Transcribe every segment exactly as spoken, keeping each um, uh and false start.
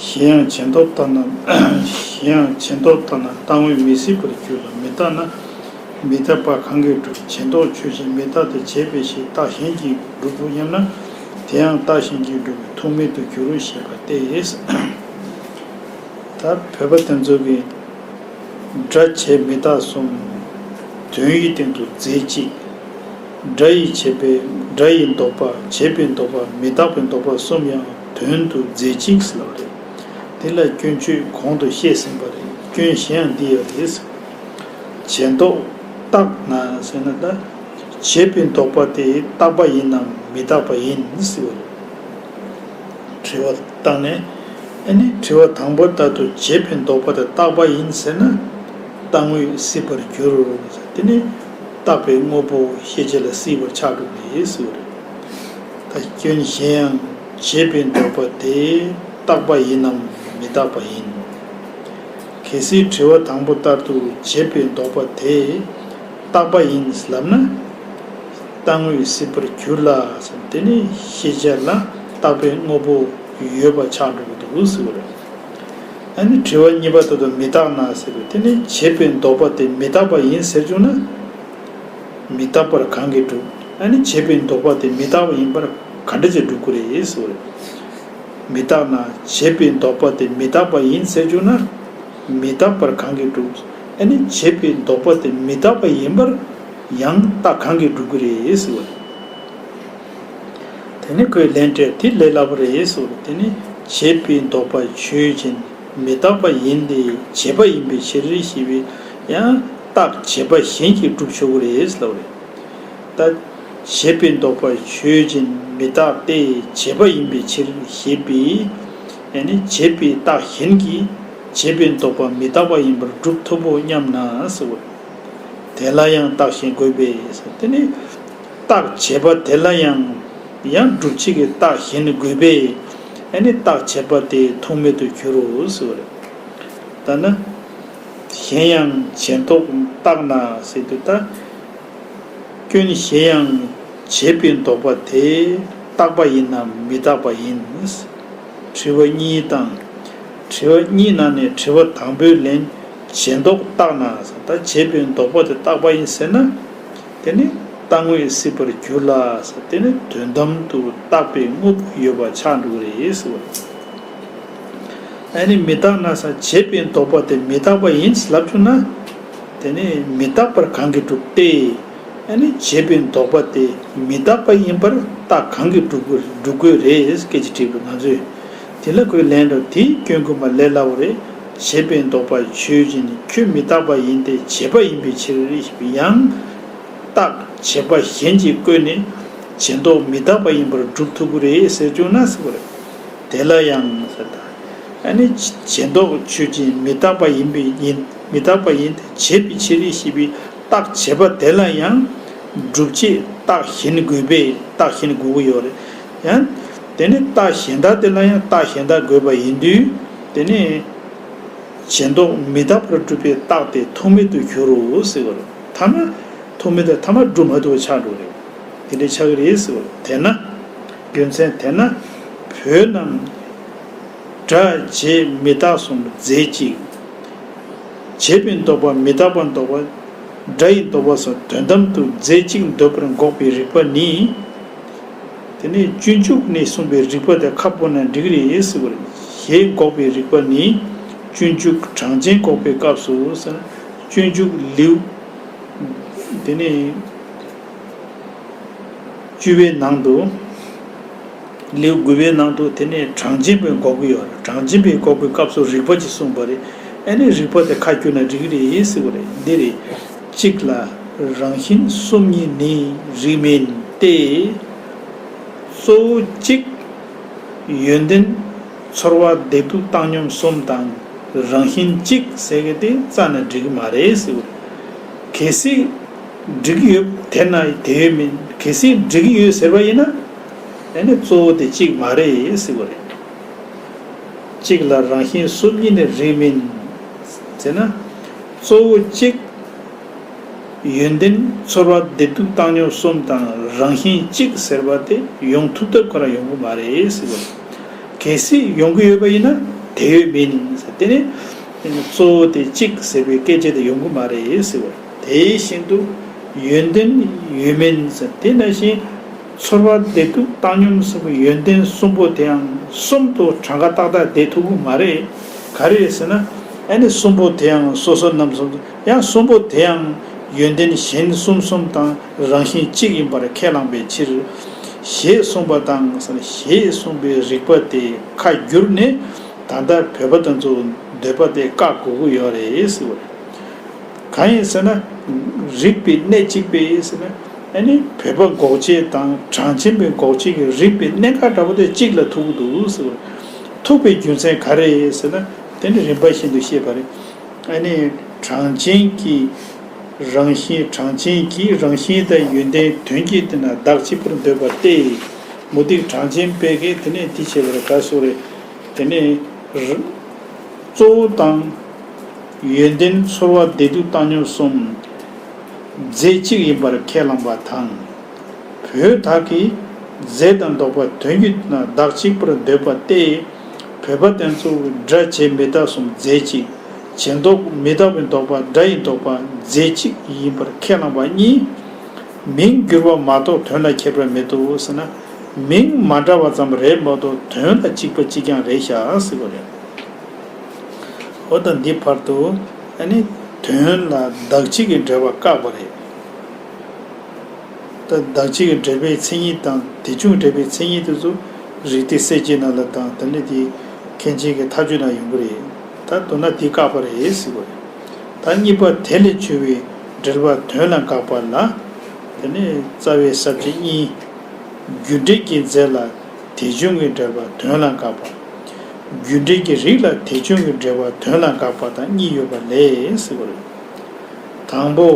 གཞན་ཡང་བྱས་འདོགས་བཏགས་ན། གཞན་ཡང་བྱས་འདོགས་བཏགས་ན་རྟག་དངོས་མི་སྲིད་པར་འགྱུར་ལ། མི་རྟག་ན་མི་རྟག་པ་གང་གིས་གྲུབ། བྱས་འདོགས་ཆོས་ཅན། མི་རྟག་སྟེ་བྱས་པའི་ཕྱིར། རྟགས་གཞན་གྱིས་གྲུབ་བོ་སྙམ་ན། དེ་ཡང་རྟགས་གཞན་གྱིས་གྲུབ་པའི་ཐུག་མེད་དུ་འགྱུར་རོ་ཞེས་པ་སྟེ། ད་བོད་པ་དེ་ཚོ་གིས་སྒྲ་བྱས་མི་རྟག་གསུམ། དོན་ཡིག་སྟེང་དུ་རྫས་གཅིག། སྒྲ་ཡིས་བྱས་པའི་སྒྲ་ཡི་ལྡོག་པ། བྱས་པའི་ལྡོག་པ། མི་རྟག་པའི་ལྡོག་པ་གསུམ་ཡང་དོན་དུ་རྫས་གཅིག་ཟེར་བ་རེད། དེ་ལ་སྐྱོན་བརྗོད་གོང་དུ་བཤད་ཟིན་པ་རེད། སྐྱོན་གཞན་ཡང་འདི་ཡོད་རེད། བྱས་འདོགས་རྟག་ན་ཟེར་ན། ད་བྱས་པའི་ལྡོག་པ་དེ་རྟག་པ་ཡིན་ནམ་མི་རྟག་པ་ཡིན་ཟེར་བ་རེད། དྲི་བ་བཏང་ནས། ཨ་ནི་དྲི་བ་དང་པོ་ལྟར་དུ་བྱས་པའི་ལྡོག་པ་དེ་རྟག་པ་ཡིན་ཟེར་ན། རྟག་དངོས་སྲིད་པར་འགྱུར། དེ་ནི་རྟག་པའི་དངོས་པོ་ཤེས་བྱེད་ལ་སྲིད་པར་ཆགས་འགྲོ་གི་རེད་ཟེར་བ་རེད། ད་སྐྱོན་གཞན་ཡང་བྱས་པའི་ལྡོག་པ་དེ་རྟག་པ་ཡིན་ནམ་མི་རྟག་པ་ཡིན། གལ་སྲིད་དྲི་བ་དང་པོ་ལྟར་དུ་བྱས་པའི་ལྡོག་པ་དེ་རྟག་པ་ཡིན་ལབ་ན། རྟག་དངོས་སྲིད་པར་འགྱུར་ལ་ཟེར། དེ་ནི་ཤེས་བྱ་ལ་རྟག་པའི་དངོས་པོ་ཡོད་པ་ཆགས་འགྲོ་གི་འདུག་ཟེར་བ་རེད། ཨ་ནི་དྲི་བ་གཉིས་པ་ལྟར་དུ་མི་རྟག་ན་ཟེར་བས། དེ་ནི་བྱས་པའི་ལྡོག་པ་དེ་མི་རྟག་པ་ཡིན་ཟེར་བྱུང་ན། མི་རྟག་པར་གང་གིས་གྲུབ། ཨ་ནི་བྱས་པའི་ལྡོག་པ་དེ་མི་རྟག་པ་ཡིན་པར་ག་འདྲ་བྱས་གྲུབ་ཀྱི་རེད་ཟེར་བ་རེད། མི་རྟག་ན་བྱས་པའི་ལྡོག་པ་དེ་མི་རྟག་པ་ཡིན་ཟེར་བྱུང་ན། མི་རྟག་པར་གང་གིས་གྲུབ། ཨ་ནི་བྱས་པའི་ལྡོག་པ་དེ་མི་རྟག་པ་ཡིན་པར་ཡང་རྟགས་གང་གིས་གྲུབ་ཀྱི་རེད་ཟེར་བ་རེད། དེ་ནི་ཁོས་ལན་སྤྲད། དེ་ལས་སླ་པོ་རེད་ཟེར་བ་རེད། དེ་ནི་བྱས་པའི་ལྡོག་པ་ཆོས་ཅན། མི་རྟག་པ་ཡིན་ཏེ་བྱས་པ་ཡིན་པའི་ཕྱིར་ཞེས་པའི་ཡང་རྟགས་བྱས་པ་གཞན་གྱིས་གྲུབ་ཆོག་གི་རེད་ལབ་རེད། ད་བྱས་པའི་ལྡོག་པ་ཆོས་ཅན། མི་རྟག་སྟེ་བྱས་པ་ཡིན་པའི་ཕྱིར་ཞེས་པའི། ཡང་ནི་བྱས་པའི་རྟགས་གཞན་གྱིས་བྱས་པའི་ལྡོག་པ་མི་རྟག་པ་ཡིན་པར་གྲུབ་ཐུབ་བོ་སྙམ་ན་ཟེར་བ། དེ་ལ་ཡང་རྟགས་གཞན་དགོས་པས་ཟེར། དེ་ནི་རྟགས་བྱས་པ་དེ་ལ་ཡང་ཡང་སྒྲུབ་བྱེད་ཀྱི་རྟགས་གཞན་དགོས་པས། ཨ་ནི་རྟགས་བྱས་པ་དེ་ཐུག་མེད་དུ་འགྱུར་རོ་ཟེར་བ་རེད། ད་ནི་གཞན་ཡང་བྱས་འདོགས་རྟག་ན་ཟེར་དུས། ད་སྐྱོན་གཞན་ཡང་བྱས་པའི་ལྡོག་པ་དེ་རྟག་པ་ཡིན་ནམ་མི་རྟག་པ་ཡིན། དྲི་བ་གཉིས་དང་། དྲི་བ་གཉིས་ནང་ནས་དྲི་བ་དང་པོའི་ལན། བྱས་འདོགས་རྟག་ན་ཟེར། ད་བྱས་པའི་ལྡོག་པ་དེ་རྟག་པ་ཡིན་ཟེར་ན། དེ་ནི་རྟག་དངོས་སྲིད་པར་འགྱུར་ལ་ཟེར། དེ་ནི་དོན་དམ་དུ་རྟག་པའི་དངོས་པོ་ཡོད་པ་ཆགས་འགྲོ་གི་རེད་ཟེར་བ་རེད། ཨ་ནི་མི་རྟག་ན་ཟེར། བྱས་པའི་ལྡོག་པ་དེ་མི་རྟག་པ་ཡིན་ལབ་བྱུང་ན། དེ་ནི་མི་རྟག་པར་གང་གིས་གྲུབ་སྟེ། ཨ་ནི་བྱས་པའི་ལྡོག་པ་དེ་མི་རྟག་པ་ཡིན་པར་རྟགས་གང་གིས་གྲུབ་དགོས་གྲུབ་དགོས་རེད་སྐད་ཆ་དྲིས་པ་ང་ཚོས། དེ་ལ་ཁོས་ལན་འདྲ། དེའི་སྐྱོན་ཀུན་པ་ལས་སླ་བོ་རེད། བྱས་པའི་ལྡོག་པ་ཆོས་ཅན། ཁྱོད་མི་རྟག་པ་ཡིན་ཏེ་བྱས་པ་ཡིན་པའི་ཕྱིར་ཞེས་པའི་ཡང་རྟགས་བྱས་པ་གཞན་གྱིས་བཀོད་ནས་བྱས་འདོགས་མི་རྟག་པ་ཡིན་པར་གྲུབ་ཐུབ་ཀྱི་རེད་ཟེར་བྱུང་ན་ཟེར་བ་རེད། དེ་ལ་ཡང་ཟེར། ད་ཨ་ནི་བྱས་འདོགས་ཆོས་ཅན། མི་རྟག་པ་ཡིན་པའི་ཡིན། མི་རྟག་པ་ཡིན་ཏེ་བྱས་པའི་ཕྱིར་ཞེས་པའི་རྟགས་བྱས་པ་དེ་ལ་ཡང་སྒྲུབ་བྱེད་རྟགས་གཞན་དགོས་པས་རྟགས་གཞན་དགོས་ཀྱི་ཡོད་རེད། ཡང་དེ་ནི་རྟགས་གཞན་དག་དེ་ལ་ཡང་རྟགས་གཞན་དག་དགོས་པ་ཡིན་དུས། དེ་ནི་བྱས་འདོགས་མི་རྟག་པར་གྲུབ་པའི་རྟགས་དེ་ཐུག་མེད་དུ་འགྱུར་རོ་ཟེར་བ་རེད། ཐ་མ་ཐུག་མེད་དུ་ཐ་མ་སྒྲུབ་མ་ཐུབ་པ་ཆགས་འགྲོ་རེད། དེ་འདྲ་ཆགས་ཀྱི་རེད་ཟེར་བ་རེད། དེས་ན། རྒྱུ་མཚན། དེས་ན་བོད་རྣམས་སྒྲ་བྱས་མི་རྟག་གསུམ་རྫས་གཅིག། བྱས་པའི་ལྡོག་པ་མི་རྟག་པ་འདོགས་པ། སྒྲ་ཡི་ལྡོག་པ་སོགས་དོན་དམ་དུ་རྫས་གཅིག་འདོད་པར་འགོག་པའི་རིགས་པ་ནི། དེ་ནས་སྤྱོད་འཇུག་ནས་གསུངས་པའི་རིགས་པ་དེ་ཁ་སྤོ་ན་འགྲིག་རེད་ཟེར་བ་རེད། ཞེས་འགོག་པའི་རིགས་པ་ནི། སྤྱོད་འཇུག་གྲངས་ཅན་འགོག་པའི་སྐབས་སུ་ཟེར། སྤྱོད་འཇུག་ལེའུ། དེ་ནས་བཅུ་པའི་ནང་དུ། ལེའུ་དགུ་པའི་ནང་དུ་དེ་ནས་གྲངས་ཅན་པའི་འགོག་གི་ཡོད་རེད། གྲངས་ཅན་པའི་འགོག་པའི་སྐབས་སུ་རིགས་པ་ཅིག་གསུངས་པ་རེད། ཨ་ནི་རིགས་པ་དེ་ཁ་བསྒྱུར་ན་འགྲིག་གི་རེད་ཟེར་བ་རེད། འདི་རེད། གཅིག་ལ་རང་བཞིན་གསུམ་ཉིད་ནི་རིགས་མིན་ཏེ། གཙོ་བོ་གཅིག། ཡོན་ཏན་ཚོར་བ་བདེ་སྡུག་བཏང་སྙོམས་གསུམ་དང་རང་བཞིན་གཅིག་ཟེར་གི་དེ་རྩ་ནས་འགྲིག་གི་མ་རེད་ཟེར་བ་རེད། གལ་སྲིད་འགྲིག་གི་ཡོད་དེ་ན་དེ་ཡོད་མིན། གལ་སྲིད་འགྲིག་གི་ཡོད་ཟེར་བ་ཡིན་ན། ཨ་ནི་གཙོ་བོ་དེ་གཅིག་མ་རེད་ཟེར་བ་རེད། གཅིག་ལ་རང་བཞིན་གསུམ་ཉིད་ནི་རིགས་མིན་ཟེར་ན། གཙོ་བོ་གཅིག། ཡོན་ཏན་ཚོར་བ་བདེ་སྡུག་བཏང་སྙོམས་གསུམ་དང་རང་བཞིན་གཅིག་ཟེར་བ་དེ་ཡོང་ཐུབ་ཐབས་ཁོ་རང་ཡོང་གི་མ་རེད་ཟེར་བ་རེད། གལ་སྲིད་ཡོང་གི་ཡོད་པ་ཡིན་ན། དེ་ཡོད་མིན་ཟེར། དེ་ནི་གཙོ་བོ་དེ་གཅིག་ཟེར་བའི་སྐད་ཆ་དེ་ཡོང་གི་མ་རེད་ཟེར་བ། དེ་བཞིན་དུ་ཡོན་ཏན་ཡོད་མིན་ཟེར། དེ་ནང་བཞིན་ཚོར་བ་བདེ་སྡུག་བཏང་སྙོམས་གསུམ་གྱི་ཡོན་ཏན་གསུམ་པོ་དེའང་གསུམ་དུ་གྲངས་ཀ་ཏག་ཏག་བསྡད་ཐུབ་ཀྱི་མ་རེད། ག་རེ་རེད་ཟེར་ན། ཨ་ནི་གསུམ་པོ་དེའང་སོ་སོ་རྣམས་སུ། ཡང་གསུམ་པོ་དེའང་ཡོན་ཏན་གཞན་གསུམ་གསུམ་དང་རང་བཞིན་གཅིག་ཡིན་པར་ཁས་བླངས་པའི་ཕྱིར། ཞེས་གསུངས་པ་དང་། ཞེས་གསུངས་པའི་རིགས་པ་དེ་ཁ་བསྒྱུར་ནས། ད་ལྟ་བོད་པ་དེ་ཚོ་འདོད་པ་དེ་བཀག་དགོས་ཀྱི་ཡོད་རེད་ཟེར་བ་རེད། གང་ཡིན་ཟེར་ན། རིགས་པའི་གནས་གཅིག་པས་ཟེར་ན། ཨ་ནི་བོད་པ་འགོག་བྱེད་དང་གྲངས་ཅན་པའི་འགོག་བྱེད་ཀྱི་རིགས་པའི་གནས་འགག་འདྲ་པོ་དེ་གཅིག་ལ་ཐུག་གི་འདུག་ཟེར་བ་རེད། ཐུག་པའི་རྒྱུ་མཚན་ག་རེ་ཟེར་ན། དེ་ནི་རིམ་པ་བཞིན་དུ་བཤད་པ་རེད། ཨ་ནི་གྲངས་ཅན་གྱི་རང་བཞིན། གྲངས་ཅན་གྱི་རང་བཞིན་དང་ཡོན་ཏན་དོན་གྱིས་བསྟན་ན་བདག་གཅིག་པུར་འདོད་པ་སྟེ། མུ་སྟེགས་གྲངས་ཅན་པས་ཀྱིས་དེ་ནས་འདི་བྱས་པར་དགའ་སོ་རེ། དེ་ནས་ར། གཙོ་བོ་དང་། ཡོན་ཏན་ཚོར་བ་བདེ་སྡུག་བཏང་སྙོམས་གསུམ་རྫས་གཅིག་ཡིན་པར་ཁས་བླངས་པ་དང་། བོད་བདག་གིས་རྫས་དང་ལྡོག་པ་དོན་གྱིས་བདག་གཅིག་པུར་འདོད་པ་སྟེ། བོད་པ་དེ་ཚོ་སྒྲ་བྱས་མི་རྟག་གསུམ་རྫས་གཅིག་བྱས་ལྡོག་མི་རྟག་པའི་ལྡོག་པ་སྒྲ་ཡི་ལྡོག་པ་རྫས་གཅིག་ཡིན་པར་ཁས་བླངས་པ་གཉིས། མིང་བསྒྱུར་བ་མ་གཏོགས་དོན་ལ་ཁྱད་པར་མི་འདུག་ཟེར་ན། མིང་མ་འདྲ་བ་ཙམ་རེད་མ་གཏོགས་དོན་ལ་གཅིག་པ་གཅིག་རྐྱང་རེད་ཤག་ཟེར་བ་རེད། འོ་ད་འདི་བར་དུ་ཨ་ནི་དོན་ལ་བདག་གཅིག་གི་འབྲེལ་བ་བཀག་པ་རེད། ད་བདག་གཅིག་གི་འབྲེལ་པའི་མཚན་ཉིད་དང་དེ་བྱུང་འབྲེལ་པའི་མཚན་ཉིད་དེ་ཚོ་རིགས་གཏེར་གསལ་བྱེད་ནང་ལ་དང་དེ་ནས་དེ་མཁན་ཆེན་གྱི་མཐའ་དཔྱོད་ནང་ཡོང་གི་རེད། ད་མདོར་ན་དེ་བཀག་པ་རེད་ཟེར་བ་རེད། ད་གཉིས་པ་དེ་ལས་བྱུང་བའི་འབྲེལ་པ་དོན་ལ་འགག་པ་ལ། དེ་ནས་རྩ་བའི་ས་བཅད་གཉིས། རྒྱུ་འབྲས་ཀྱི་རྫས་ལ་དེ་བྱུང་གི་འབྲེལ་པ་དོན་ལ་འགག་པ། རྒྱུ་འབྲས་ཀྱི་རིགས་ལ་དེ་བྱུང་གི་འབྲེལ་པ་དོན་ལ་འགག་པ་དང་གཉིས་ཡོད་པ་ལས་ཟེར་བ་རེད། དང་པོ།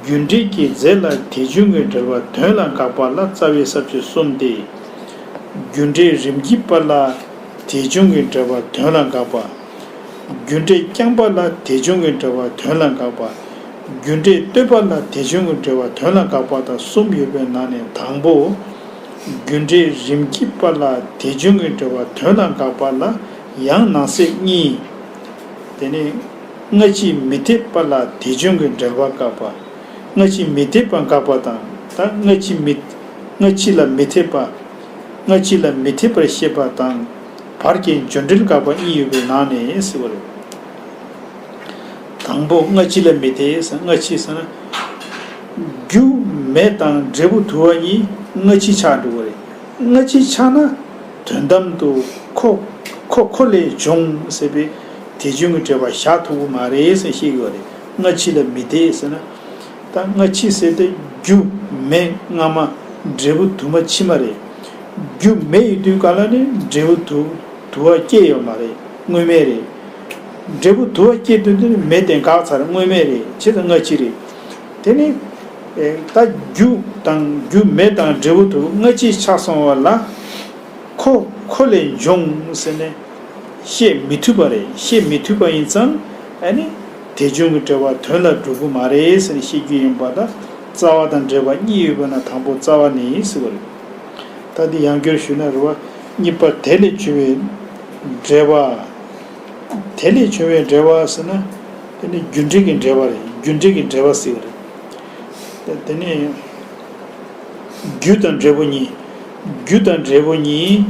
རྒྱུ་འབྲས་ཀྱི་རྫས་ལ་དེ་བྱུང་གི་འབྲེལ་པ་དོན་ལ་འགག་པ་ལ་རྩ་བའི་ས་བཅད་གསུམ་སྟེ། རྒྱུ་འབྲས་རིམ་གྱིས་པ་ལ་དེ་བྱུང་གི་འབྲེལ་པ་དོན་ལ་འགག་པ། རྒྱུ་འབྲས་རྐྱང་པ་ལ་དེ་བྱུང་གི་འབྲེལ་པ་དོན་ལ་འགག་པ། རྒྱུ་འབྲས་ལྟོས་པ་ལ་དེ་བྱུང་གི་འབྲེལ་པ་དོན་ལ་འགག་པ་དང་གསུམ་ཡོད་པའི་ནང་ནས་དང་པོ། རྒྱུ་འབྲས་རིམ་གྱིས་པ་ལ་དེ་བྱུང་གི་འབྲེལ་པ་དོན་ལ་འགག་པ་ལ་ཡང་ནང་གསེས་གཉིས། དེ་ནས་སྔ་ཕྱི་མི་འཐད་པ་ལ་དེ་བྱུང་གི་འབྲེལ་པ་འགག་པ། སྔ་ཕྱི་མི་འཐད་པ་འགག་པ་དང་། ད་སྔ་ཕྱི་མི། སྔ་ཕྱི་ལ་མི་འཐད་པ། སྔ་ཕྱི་ལ་མི་འཐད་པར་བཤད་པ་དང་། བར་གྱི་འབྱོར་འབྲེལ་དགག་པ་གཉིས་ཡོད་པའི་ནང་ནས་ཟེར་བ་རེད། དང་པོ་སྔ་ཕྱི་ལ་མི་འཐད་ཟེར། སྔ་ཕྱི་ཟེར་ན། རྒྱུ་མེ་དང་འབྲས་བུ་དུ་བ་གཉིས་སྔ་ཕྱི་ཆགས་འགྲོ་བ་རེད། སྔ་ཕྱི་ཆགས་ན་དོན་དམ་དུ་ཁོ་ཁོ་ཁོ་ལས་བྱུང་ཟེར་བའི་དེ་བྱུང་གི་འབྲེལ་པ་བཞག་ཐུབ་ཀྱི་མ་རེད་ཟེར་བཤད་ཀྱི་ཡོད་རེད། སྔ་ཕྱི་ལ་མི་འཐད་ཟེར་ན། ད་སྔ་ཕྱི་ཟེར་དེ་རྒྱུ་མེ་སྔ་མ། འབྲས་བུ་དུ་མ་ཕྱི་མ་རེད། རྒྱུ་མེ་ཡོད་དུས་ག་ལ་ནི་འབྲས་བུ་དུ་དུ་བ་སྐྱེས་ཡོད་མ་རེད། དངོས་མེད་རེད། འབྲས་བུ་དུ་བ་སྐྱེས་དུས་དེ་ནི་མེ་དེ་འགག་ཚར། དངོས་མེད་རེད། བྱས་ཙང་སྔ་ཕྱི་རེད། དེ་ནི་ཨེ་ད་རྒྱུ་དང་རྒྱུ་མེ་དང་འབྲས་བུ་དུ་སྔ་ཕྱི་ཆགས་སོང་བ་ལ། ཁོ་ཁོ་ལས་བྱུང་ཟེར་ནས་བཤད་མི་ཐུབ་པ་རེད། བཤད་མི་ཐུབ་པ་ཡིན་ཙང་ཨ་ནི་དེ་བྱུང་གི་འབྲེལ་བ་དོན་ལ་འགྲོ་གི་མ་རེད་ཟེར་ནས་བཤད་རྒྱུ་ཡིན་པ་དང་། རྩ་བ་དང་འབྲེལ་བ་གཉིས་ཡོད་པ་ན་དང་པོ་རྩ་བ་ནས་ཟེར་བ་རེད། ད་འདི་ཡང་བསྐྱར་ཞུས་ན་རེད་བ། གཉིས་པ་དེ་ལས་བྱུང་བའི་འབྲེལ་བ། དེ་ལས་བྱུང་བའི་འབྲེལ་བ་ཟེར་ན། དེ་ནི་རྒྱུ་འབྲས་ཀྱི་འབྲེལ་བ་རེད། རྒྱུ་འབྲས་ཀྱི་འབྲེལ་བ་ཟེར་བ་རེད། དེ་ནི། རྒྱུ་དང་འབྲས་བུ་གཉིས། རྒྱུ་དང་འབྲས་བུ་གཉིས་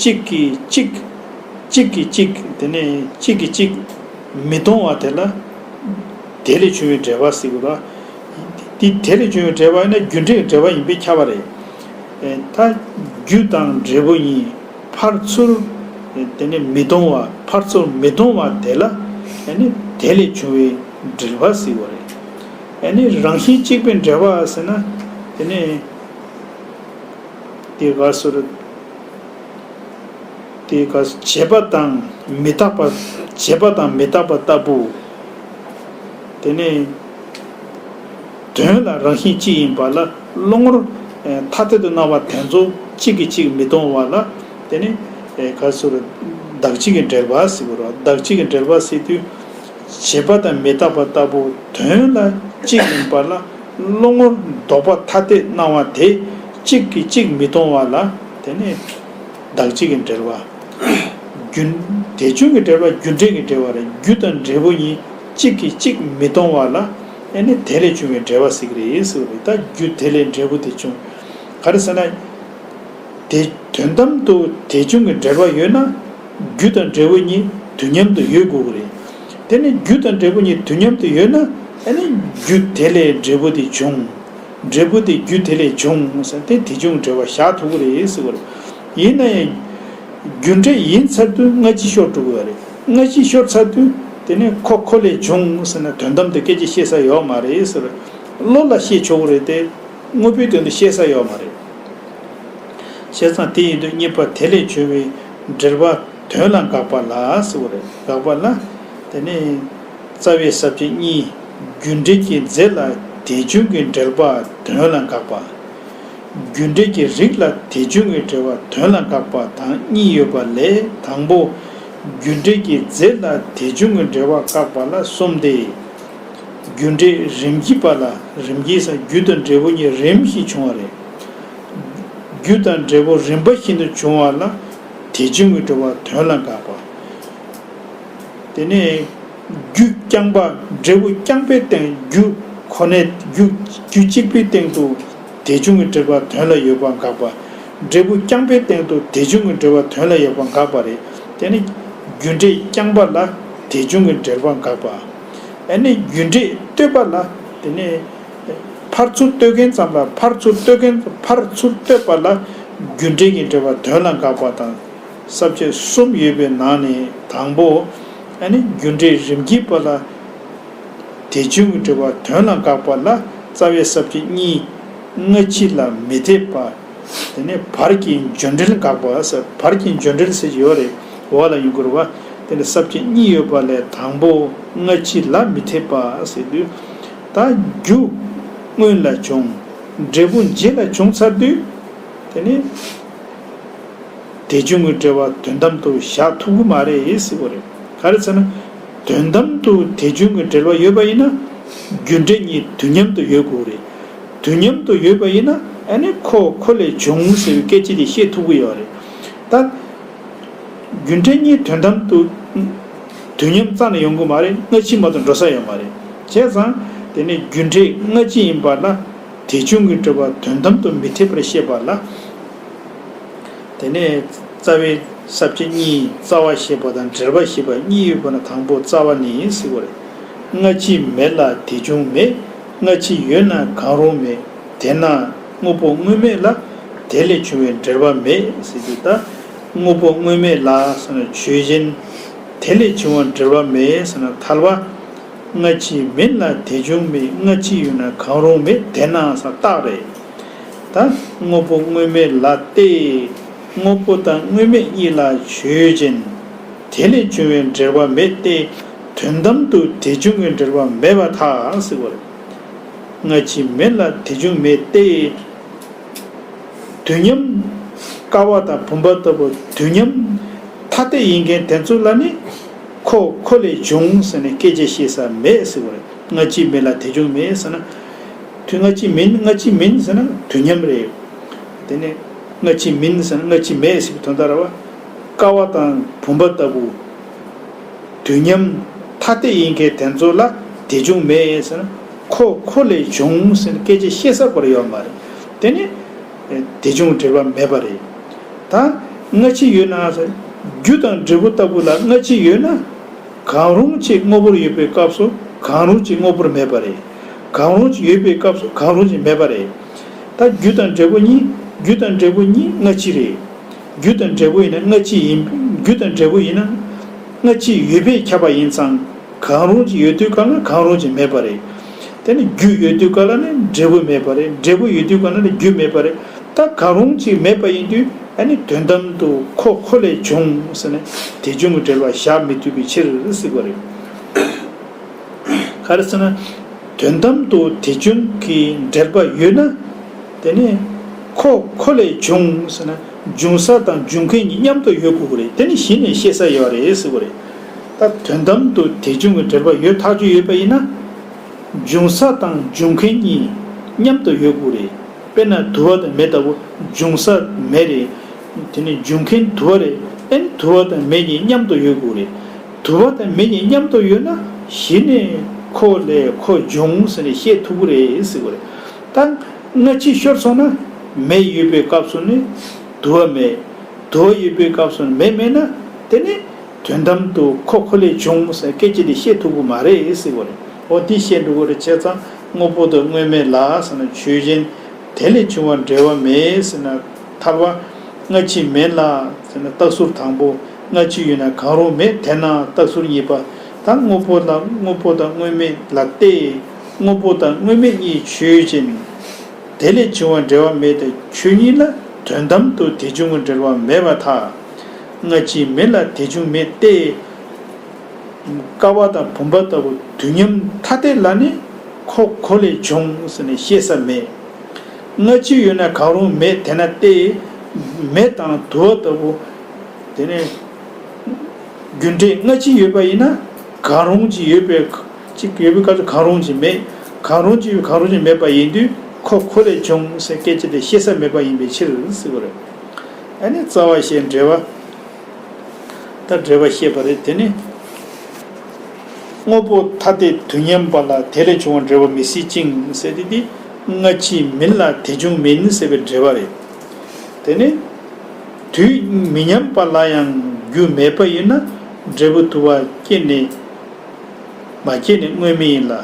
གཅིག་གིས་གཅིག་གཅིག་གིས་གཅིག་དེ་ནས་གཅིག་གིས་གཅིག་མི་གཏོང་བ་དེ་ལ་དེ་ལས་བྱུང་བའི་འབྲེལ་བ་ཟེར་དགོས་ར། དེ་དེ་ལས་བྱུང་བའི་འབྲེལ་བ་ཡིན་ན་རྒྱུ་འབྲས་ཀྱི་འབྲེལ་བ་ཡིན་པས་ཁྱབ་པ་རེད། ད་རྒྱུ་དང་འབྲས་བུ་གཉིས་ཕར་ཚུར་དེ་ནས་མི་གཏོང་བ། ཕར་ཚུར་མི་གཏོང་བ་དེ་ལ་དེ་ནས་དེ་ལས་བྱུང་བའི་འབྲེལ་བ་ཟེར་བ་རེད། ཨ་ནི་རང་བཞིན་གཅིག་པའི་འབྲེལ་བ་ཟེར་ན། དེ་ནས་དེ་ག་སོ་རེད། དེ་ག་བྱས་པ་དང་མི་རྟག་པ། བྱས་པ་དང་མི་རྟག་པ་ལྟ་བུ། དེ་ནས་དོན་ལ་རང་བཞིན་གཅིག་ཡིན་པ་ལ་བློ་ངོར་ཐ་དད་དུ་སྣང་བ་དེ་ཚོ་གཅིག་གིས་གཅིག་མི་གཏོང་བ་ལ། དེ་ནི་ག་སོ་རེད། བདག་གཅིག་གི་འབྲེལ་བ་ཟེར་དགོས་རེད། བདག་གཅིག་གི་འབྲེལ་བ་ཟེར་དུས། བྱས་པ་དང་མི་རྟག་པ་ལྟ་བུ་དོན་ལ་གཅིག་ཡིན་པ་ལ་བློ་ངོར་ལྡོག་པ་ཐ་དད་སྣང་བ་དེ་གཅིག་གིས་གཅིག་མི་གཏོང་བ་ལ་དེ་ནི་བདག་གཅིག་གི་འབྲེལ་བ། རྒྱུ་ དེ་བྱུང་གི་འབྲེལ་པ་རྒྱུ་འབྲས་ཀྱི་འབྲེལ་བ་རེད། རྒྱུ་དང་འབྲས་བུ་གཉིས་གཅིག་གིས་གཅིག་མི་གཏོང་བ་ལ་ཨ་ནི་དེ་ལས་བྱུང་བའི་འབྲེལ་བ་ཟེར་གྱི་རེད་ཟེར་བ་རེད། ད་རྒྱུ་དེ་ལས་འབྲས་བུ་དེ་བྱུང་། ག་རེ་ཟེར་ན། དེ་དོན་དམ་དུ་དེ་བྱུང་གི་འབྲེལ་བ་ཡོད་ན། རྒྱུ་དང་འབྲས་བུ་གཉིས་དུས་མཉམ་དུ་ཡོད་དགོས་ཀྱི་རེད། དེ་ནི་རྒྱུ་དང་འབྲས་བུ་གཉིས་དུས་མཉམ་དུ་ཡོད་ན། ཨ་ནི་རྒྱུ་དེ་ལས་འབྲས་བུ་དེ་བྱུང་། འབྲས་བུ་དེ་རྒྱུ་དེ་ལས་བྱུང་ཟེར་ཏེ་དེ་བྱུང་འབྲེལ་བ་བཞག་ཐུབ་ཀྱི་རེད་ཟེར་བ་རེད། ཡིན་ན་ཡང་། རྒྱུ་འབྲས་ཡིན་ཚར་དུས་སྔ་ཕྱི་ཤོར་འགྲོ་གི་ཡོད་རེད། སྔ་ཕྱི་ཤོར་ཚར་དུས་དེ་ནས་ཁོ་ཁོ་ལས་བྱུང་ཟེར་ན་དོན་དམ་དུ་སྐད་ཆ་བཤད་ས་ཡོད་མ་རེད་ཟེར། བློ་ལ་བཤད་ཆོག་གི་རེད་དེ། དངོས་པོའི་དོན་དུ་བཤད་ས་ཡོད་མ་རེད། བྱས་ཙང་དེ་ཡིན་དུས་གཉིས་པ་དེ་ལས་བྱུང་བའི་འབྲེལ་བ་དོན་ལ་འགག་པ་ལ་ཟེར་བ་རེད། འགག་པ་ལ། དེ་ནས་རྩ་བའི་ས་བཅད་གཉིས། རྒྱུ་འབྲས་ཀྱི་རྫས་ལ་དེ་བྱུང་གི་འབྲེལ་པ་དོན་ལ་འགག་པ། རྒྱུ་འབྲས་ཀྱི་རིགས་ལ་དེ་བྱུང་གི་འབྲེལ་བ་དོན་ལ་འགག་པ་དང་གཉིས་ཡོད་པ་ལས། དང་པོ། རྒྱུ་འབྲས་ཀྱི་རྫས་ལ་དེ་བྱུང་གི་འབྲེལ་བ་བཀག་པ་ལ་གསུམ་སྟེ། རྒྱུ་འབྲས་རིམ་གྱིས་པ་ལ། རིམ་གྱིས་ས་རྒྱུ་དང་འབྲས་བུ་གཉིས་རིམ་བཞིན་བྱུང་བ་རེད། རྒྱུ་དང་འབྲས་བུ་རིམ་པ་བཞིན་དུ་བྱུང་བ་ལ་དེ་བྱུང་གི་འབྲེལ་བ་དོན་ལ་འགག་པ། དེ་ནས་རྒྱུ་རྐྱང་པ་འབྲས་བུ་རྐྱང་པའི་སྟེང་རྒྱུ་ཁོ་ནས་རྒྱུ་རྒྱུ་གཅིག་པའི་སྟེང་དུ་དེ་བྱུང་གི་འབྲེལ་བ་དོན་ལ་ཡོད་པ་འགག་པ། འབྲས་བུ་རྐྱང་པའི་སྟེང་དུ་དེ་བྱུང་གི་འབྲེལ་བ་དོན་ལ་ཡོད་པ་འགག་པ་རེད། དེ་ནི་རྒྱུ་འབྲས་རྐྱང་པ་ལ་དེ་བྱུང་གི་འབྲེལ་བ་འགག་པ། ཨ་ནི་རྒྱུ་འབྲས་ལྟོས་པ་ལ་དེ་ནི་ཕར་ཚུར་ལྟོས་མཁན་ཙམ་ལ་ཕར་ཚུར་ལྟོས་མཁན་ཕར་ཚུར་ལྟོས་པ་ལ་རྒྱུ་འབྲས་ཀྱི་འབྲེལ་བ་དོན་ལ་འགག་པ་དང་། ས་བཅད་གསུམ་ཡོད་པའི་ནང་ནས་དང་པོ། ཨ་ནི་རྒྱུ་འབྲས་རིམ་གྱིས་པ་ལ་དེ་བྱུང་གི་འབྲེལ་བ་དོན་ལ་འགག་པ་ལ་རྩ་བའི་ས་བཅད་གཉིས། སྔ་ཕྱི་ལ་མི་འཐད་པ། དེ་ནས་བར་གྱི་འབྱོར་འབྲེལ་འགག་པ་ཟེར། བར་གྱི་འབྱོར་འབྲེལ་ཟེར་གྱི་ཡོད་རེད། འོག་ལ་ཡོང་གི་རེད་བ། དེ་ནས་ས་བཅད་གཉིས་ཡོད་པ་ལས་དང་པོ་སྔ་ཕྱི་ལ་མི་འཐད་པ་ཟེར་དུས། ད་རྒྱུ་སྔོན་ལ་བྱུང་། འབྲས་བུ་རྗེས་ལ་བྱུང་ཚར་དུས། དེ་ནས། དེ་བྱུང་གི་འབྲེལ་བ་དོན་དམ་དུ་བཞག་ཐུབ་ཀྱི་མ་རེད་ཟེར་བ་རེད། ག་རེ་ཟེར་ན། དོན་དམ་དུ་དེ་བྱུང་གི་འབྲེལ་བ་ཡོད་པ་ཡིན་ན། རྒྱུ་འབྲས་གཉིས་དུས་མཉམ་དུ་ཡོད་དགོས་རེད། དུས་མཉམ་དུ་ཡོད་པ་ཡིན་ན་ཨ་ནི་ཁོ་ཁོ་ལས་བྱུང་ཟེར་བའི་སྐད་ཆ་དེ་བཤད་ཐུབ་ཀྱི་ཡོད་རེད། ད། རྒྱུ་འབྲས་གཉིས་དོན་དམ་དུ། དུས་མཉམ་རྩ་ནས་ཡོང་གི་མ་རེད། སྔ་ཕྱི་མ་གཏོགས་འགྲོ་ས་ཡོད་མ་རེད། བྱས་ཙང་དེ་ནི་རྒྱུ་འབྲས་སྔ་ཕྱི་ཡིན་པ་ལ། དེ་བྱུང་གི་འབྲེལ་བ་དོན་དམ་དུ་མི་འཐད་པར་བཤད་པ་ལ། དེ་ནས་རྩ་བའི་ས་བཅད་གཉིས་རྩ་བ་ཞེས་པ་དང་འབྲེལ་བ་ཞེས་པ་གཉིས་ཡོད་པ་ན་དང་པོ་རྩ་བ་ནི་ཟེར་བ་རེད། སྔ་ཕྱི་མེད་ལ་དེ་བྱུང་མེད། སྔ་ཕྱི་ཡོད་ན་གང་རུང་མེད། དེས་ན་དངོས་པོ་དངོས་མེད་ལ་དེ་ལས་བྱུང་བའི་འབྲེལ་བ་མེད་ཟེར་གྱི། ད་དངོས་པོ་དངོས་མེད་ལ་ཟེར་ན་ཆོས་ཅན། དེ་ལས་བྱུང་བའི་འབྲེལ་བ་མེད་ཟེར་ན་ཐལ་བ། སྔ་ཕྱི་མིན་ལ་དེ་བྱུང་མེད། སྔ་ཕྱི་ཡོད་ན་གང་རུང་མེད། དེས་ན་ཟེར་རྟགས་རེད། ད་དངོས་པོ་དངོས་མེད་ལ་སྟེ། དངོས་པོ་དང་དངོས་མེད་གཉིས་ལ་ཆོས་ཅན། དེ་ལས་བྱུང་བའི་འབྲེལ་བ་མེད་དེ། དོན་དམ་དུ་དེ་བྱུང་གི་འབྲེལ་བ་མེད་པར་ཐལ་ཟེར་བ་རེད། སྔ་ཕྱི་མིན་ལ་དེ་བྱུང་མེད་དེ། དུས་མཉམ། ཀ་བ་དང་བུམ་པ་ལྟ་བུ་དུས་མཉམ་ཐ་དད་ཡིན་མཁན་དེ་ཚོ་ལ་ནི། ཁོ་ཁོ་ལས་བྱུང་ཟེར་ནས་སྐད་ཆ་བཤད་ས་མེད་ཟེར་བ་རེད། སྔ་ཕྱི་མེད་ལ་དེ་བྱུང་མེད་ཟེར་ན། དུས་སྔ་ཕྱི་མིན། སྔ་ཕྱི་མིན་ཟེར་ན་དུས་མཉམ་རེད། དེ་ནས་སྔ་ཕྱི་མིན་ཟེར་ན་སྔ་ཕྱི་མེད་ཟེར་བའི་དོན་དག་རེད་བ། ཀ་བ་དང་བུམ་པ་ལྟ་བུ། དུས་མཉམ་ཐ་དད་ཡིན་མཁན་དེ་ཚོ་ལ་དེ་བྱུང་མེད་ཟེར་ན། ཁོ་ཁོ་ལས་བྱུང་ཟེར་ནས་སྐད་ཆ་བཤད་ས་པར་ཡོད་མ་རེད། དེ་ནི་དེ་བྱུང་འབྲེལ་བ་མེད་པ་རེད། ད་སྔ་ཕྱི་ཡོད་ན་ཟེར། རྒྱུ་དང་འབྲས་བུ་ལྟ་བུ་ལ་སྔ་ཕྱི་ཡོད་ན། གང་རུང་གཅིག་དངོས་པོར་ཡོད་པའི་སྐབས་སུ་གང་རུང་གཅིག་དངོས་པོར་མེད་པ་རེད། གང་རུང་གཅིག་ཡོད་པའི་སྐབས་སུ་གང་རུང་གཅིག་མེད་པ་རེད། ད་རྒྱུ་དང་འབྲས་བུ་གཉིས། རྒྱུ་དང་འབྲས་བུ་གཉིས་སྔ་ཕྱི་རེད། རྒྱུ་དང་འབྲས་བུ་ཡིན་ན་སྔ་ཕྱི་ཡིན། རྒྱུ་དང་འབྲས་བུ་ཡིན་ན་སྔ་ཕྱི་ཡོད་པས་ཁྱབ་པ་ཡིན་ཙང་། གང་རུང་གཅིག་ཡོད་དུས་གང་ལ་གང་རུང་གཅིག་མེད་པ་རེད། དེ་ནི་རྒྱུ་ཡོད་དུས་གང་ལ་ནི་འབྲས་བུ་མེད་པ་རེད། འབྲས་བུ་ཡོད་དུས་གང་ལ་ནི་རྒྱུ་མེད་པ་རེད། ད་གང་རུང་གཅིག་མེད་པ་ཡིན་དུས་ཨ་ནི་དོན་དམ་དུ་ཁོ་ཁོ་ལས་བྱུང་ཟེར་ནས་དེ་བྱུང་གི་འབྲེལ་བ་བཞག་མི་ཐུབ་པའི་ཕྱིར་ཟེར་བ་རེད། ག་རེ་ཟེར་ན། དོན་དམ་དུ་དེ་བྱུང་གི་འབྲེལ་པ་ཡོད་ན། དེ་ནི་ཁོ་ཁོ་ལས་བྱུང་ཟེར་ན་འབྱུང་ས་དང་འབྱུང་མཁན་གཉིས་མཉམ་དུ་ཡོད་དགོས་ཀྱི་རེད། དེ་ནི་གཞི་ནས་ཤེས་ས་ཡོད་རེད་ཟེར་བ་རེད། ད་དོན་དམ་དུ་དེ་བྱུང་གི་འབྲེལ་པ་ཡོད་ཐག་ཆོད་ཡོད་པ་ཡིན་ན། འབྱུང་ས་དང་འབྱུང་མཁན་གཉིས་མཉམ་དུ་ཡོད་དགོས་རེད། དཔེར་ན་དུ་བ་དང་མེ་ལྟ་བུ་འབྱུང་ས་མེ་རེད། དེ་ནི་འབྱུང་མཁན་དུ་བ་རེད། ཨ་ནི་དུ་བ་དང་མེ་གཉིས་མཉམ་དུ་ཡོད་དགོས་རེད། དུ་བ་དང་མེ་གཉིས་མཉམ་དུ་ཡོད་ན་གཞི་ནས་ཁོ་ལས་ཁོ་འབྱུང་ཟེར་ནས་བཤད་ཐུབ་ཀྱི་རེད་ཟེར་གྱི་རེད། ད་སྔ་ཕྱི་ཤོར་སོང་ན་མེ་ཡོད་པའི་སྐབས་སུ་ནི་དུ་བ་མེད། དུ་བ་ཡོད་པའི་སྐབས་སུ་ནི་མེ་མེད་ན་དེ་ནི་དོན་དམ་དུ་ཁོ་ཁོ་ལས་བྱུང་ཟེར་སྐད་ཆ་དེ་བཤད་ཐུབ་ཀྱི་མ་རེད་ཟེར་གྱི་རེད། འོ་འདི་བཤད་འགྲོ་གི་རེད། བྱས་ཙང་དངོས་པོ་དང་དངོས་མེད་ལ་ཟེར་ན་ཆོས་ཅན། དེ་ལས་བྱུང་བ་འབྲེལ་བ་མེད་ཟེར་ན་ཐལ་བ། སྔ་ཕྱི་མིན་ལ་ཟེར་ན་རྟགས་ཟུར་དང་པོ། སྔ་ཕྱི་ཡོད་ན་གང་རུང་མེད་དེ་ན་རྟགས་ཟུར་གཉིས་པ། ད་དངོས་པོ་ལ་དངོས་པོ་དང་དངོས་མེད་ལ་སྟེ། དངོས་པོ་དང་དངོས་མེད་གཉིས་ཆོས་ཅན། དེ་ལས་བྱུང་བ་འབྲེལ་བ་མེད་དེ་ཆོས་ཉིད་ལ་དོན་དམ་དུ་དེ་བྱུང་གི་འབྲེལ་བ་མེད་པར་ཐལ། སྔ་ཕྱི་མིན་ལ་དེ་བྱུང་མེད་སྟེ། ཀ་བ་དང་བུམ་པ་ལྟ་བུ་དུས་མཉམ་ཐ་དད་ལ་ནི་ཁོ་ཁོ་ལས་བྱུང་ཟེར་ནས་བཤད་ས་མེད། སྔ་ཕྱི་ཡོད་ན་གང་རུང་མེད་དེ་ན་སྟེ། མེ་དང་དུ་བ་ལྟ་བུ་དེ་ནས་རྒྱུ་འབྲས་སྔ་ཕྱི་ཡོད་པ་ཡིན་ན་གང་རུང་ཅིག་ཡོད་པའི་ཅིག་ཡོད་པའི་སྐབས་སུ་གང་རུང་ཅིག་མེད། གང་རུང་ཅིག་ཡོད་གང་རུང་ཅིག་མེད་པ་ཡིན་དུས་ཁོ་ཁོ་ལས་བྱུང་ཟེར་སྐད་ཆ་དེ་བཤད་ས་མེད་པ་ཡིན་པའི་ཕྱིར་ཟེར་བ་རེད། ཨ་ནི་རྩ་བ་ཞེས་འགྲེལ་བ། ད་འགྲེལ་པ་བཤད་པ་རེད། དེ་ནི་དངོས་པོ་ཐ་དད་དུས་མཉམ་པ་ལ་དེ་ལས་བྱུང་བ་འབྲེལ་བ་མི་སྲིད་ཅིང་ཟེར་དེ་དེ་སྔ་ཕྱི་མིན་ལ་དེ་བྱུང་མིན་ཟེར་བའི་འགྲེལ་པ་རེད། དེ་ནི་དུས་མི་མཉམ་པ་ལ་ཡང་རྒྱུ་མེད་པ་ཡིན་ན་འབྲས་བུ་དུ་བ་སྐྱེས་ནས། མ་སྐྱེས་ནས་དངོས་མེད་ཡིན་ལ།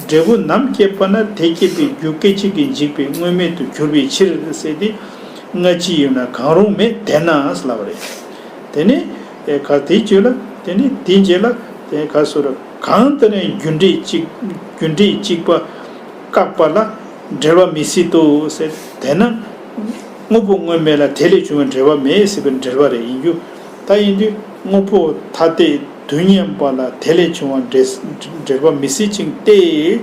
འབྲས་བུ་ནམ་སྐྱེས་པ་ན་དེ་སྐྱེས་པའི་རྒྱུ་སྐད་ཅིག་གིས་འཇིག་པས་དངོས་མེད་དུ་གྱུར་པའི་ཕྱིར་ཟེར་ཏེ། སྔ་ཕྱི་ཡོད་ན་གང་རུང་མེད་དེ་ན་ཟེར་ལབ་པ་རེད། དེ་ནི་ག་དེའི་རྗེས་ལ་དེ་ནི་དེའི་རྗེས་ལ་དེ་ག་སོ་ར་གང་ལྟར་ན་རྒྱུ་འབྲས་གཅིག་རྒྱུ་འབྲས་གཅིག་པ་བཀག་པ་ལ་འབྲེལ་བ་མི་སྲིད་དོ་ཟེར། དེས་ན་དངོས་པོ་དངོས་མེད་ལ་དེ་ལས་བྱུང་བའི་འབྲེལ་བ་མེད་ཟེར་བའི་འབྲེལ་བ་རེད་ཡིན་རྒྱུ། ད་ཡིན་དུས་དངོས་པོ་ཐ་དད་དུས་མཉམ་པ་ལ་དེ་ལས་བྱུང་བ་འབྲེལ་འབྲེལ་བ་མི་སྲིད་ཅིང་སྟེ།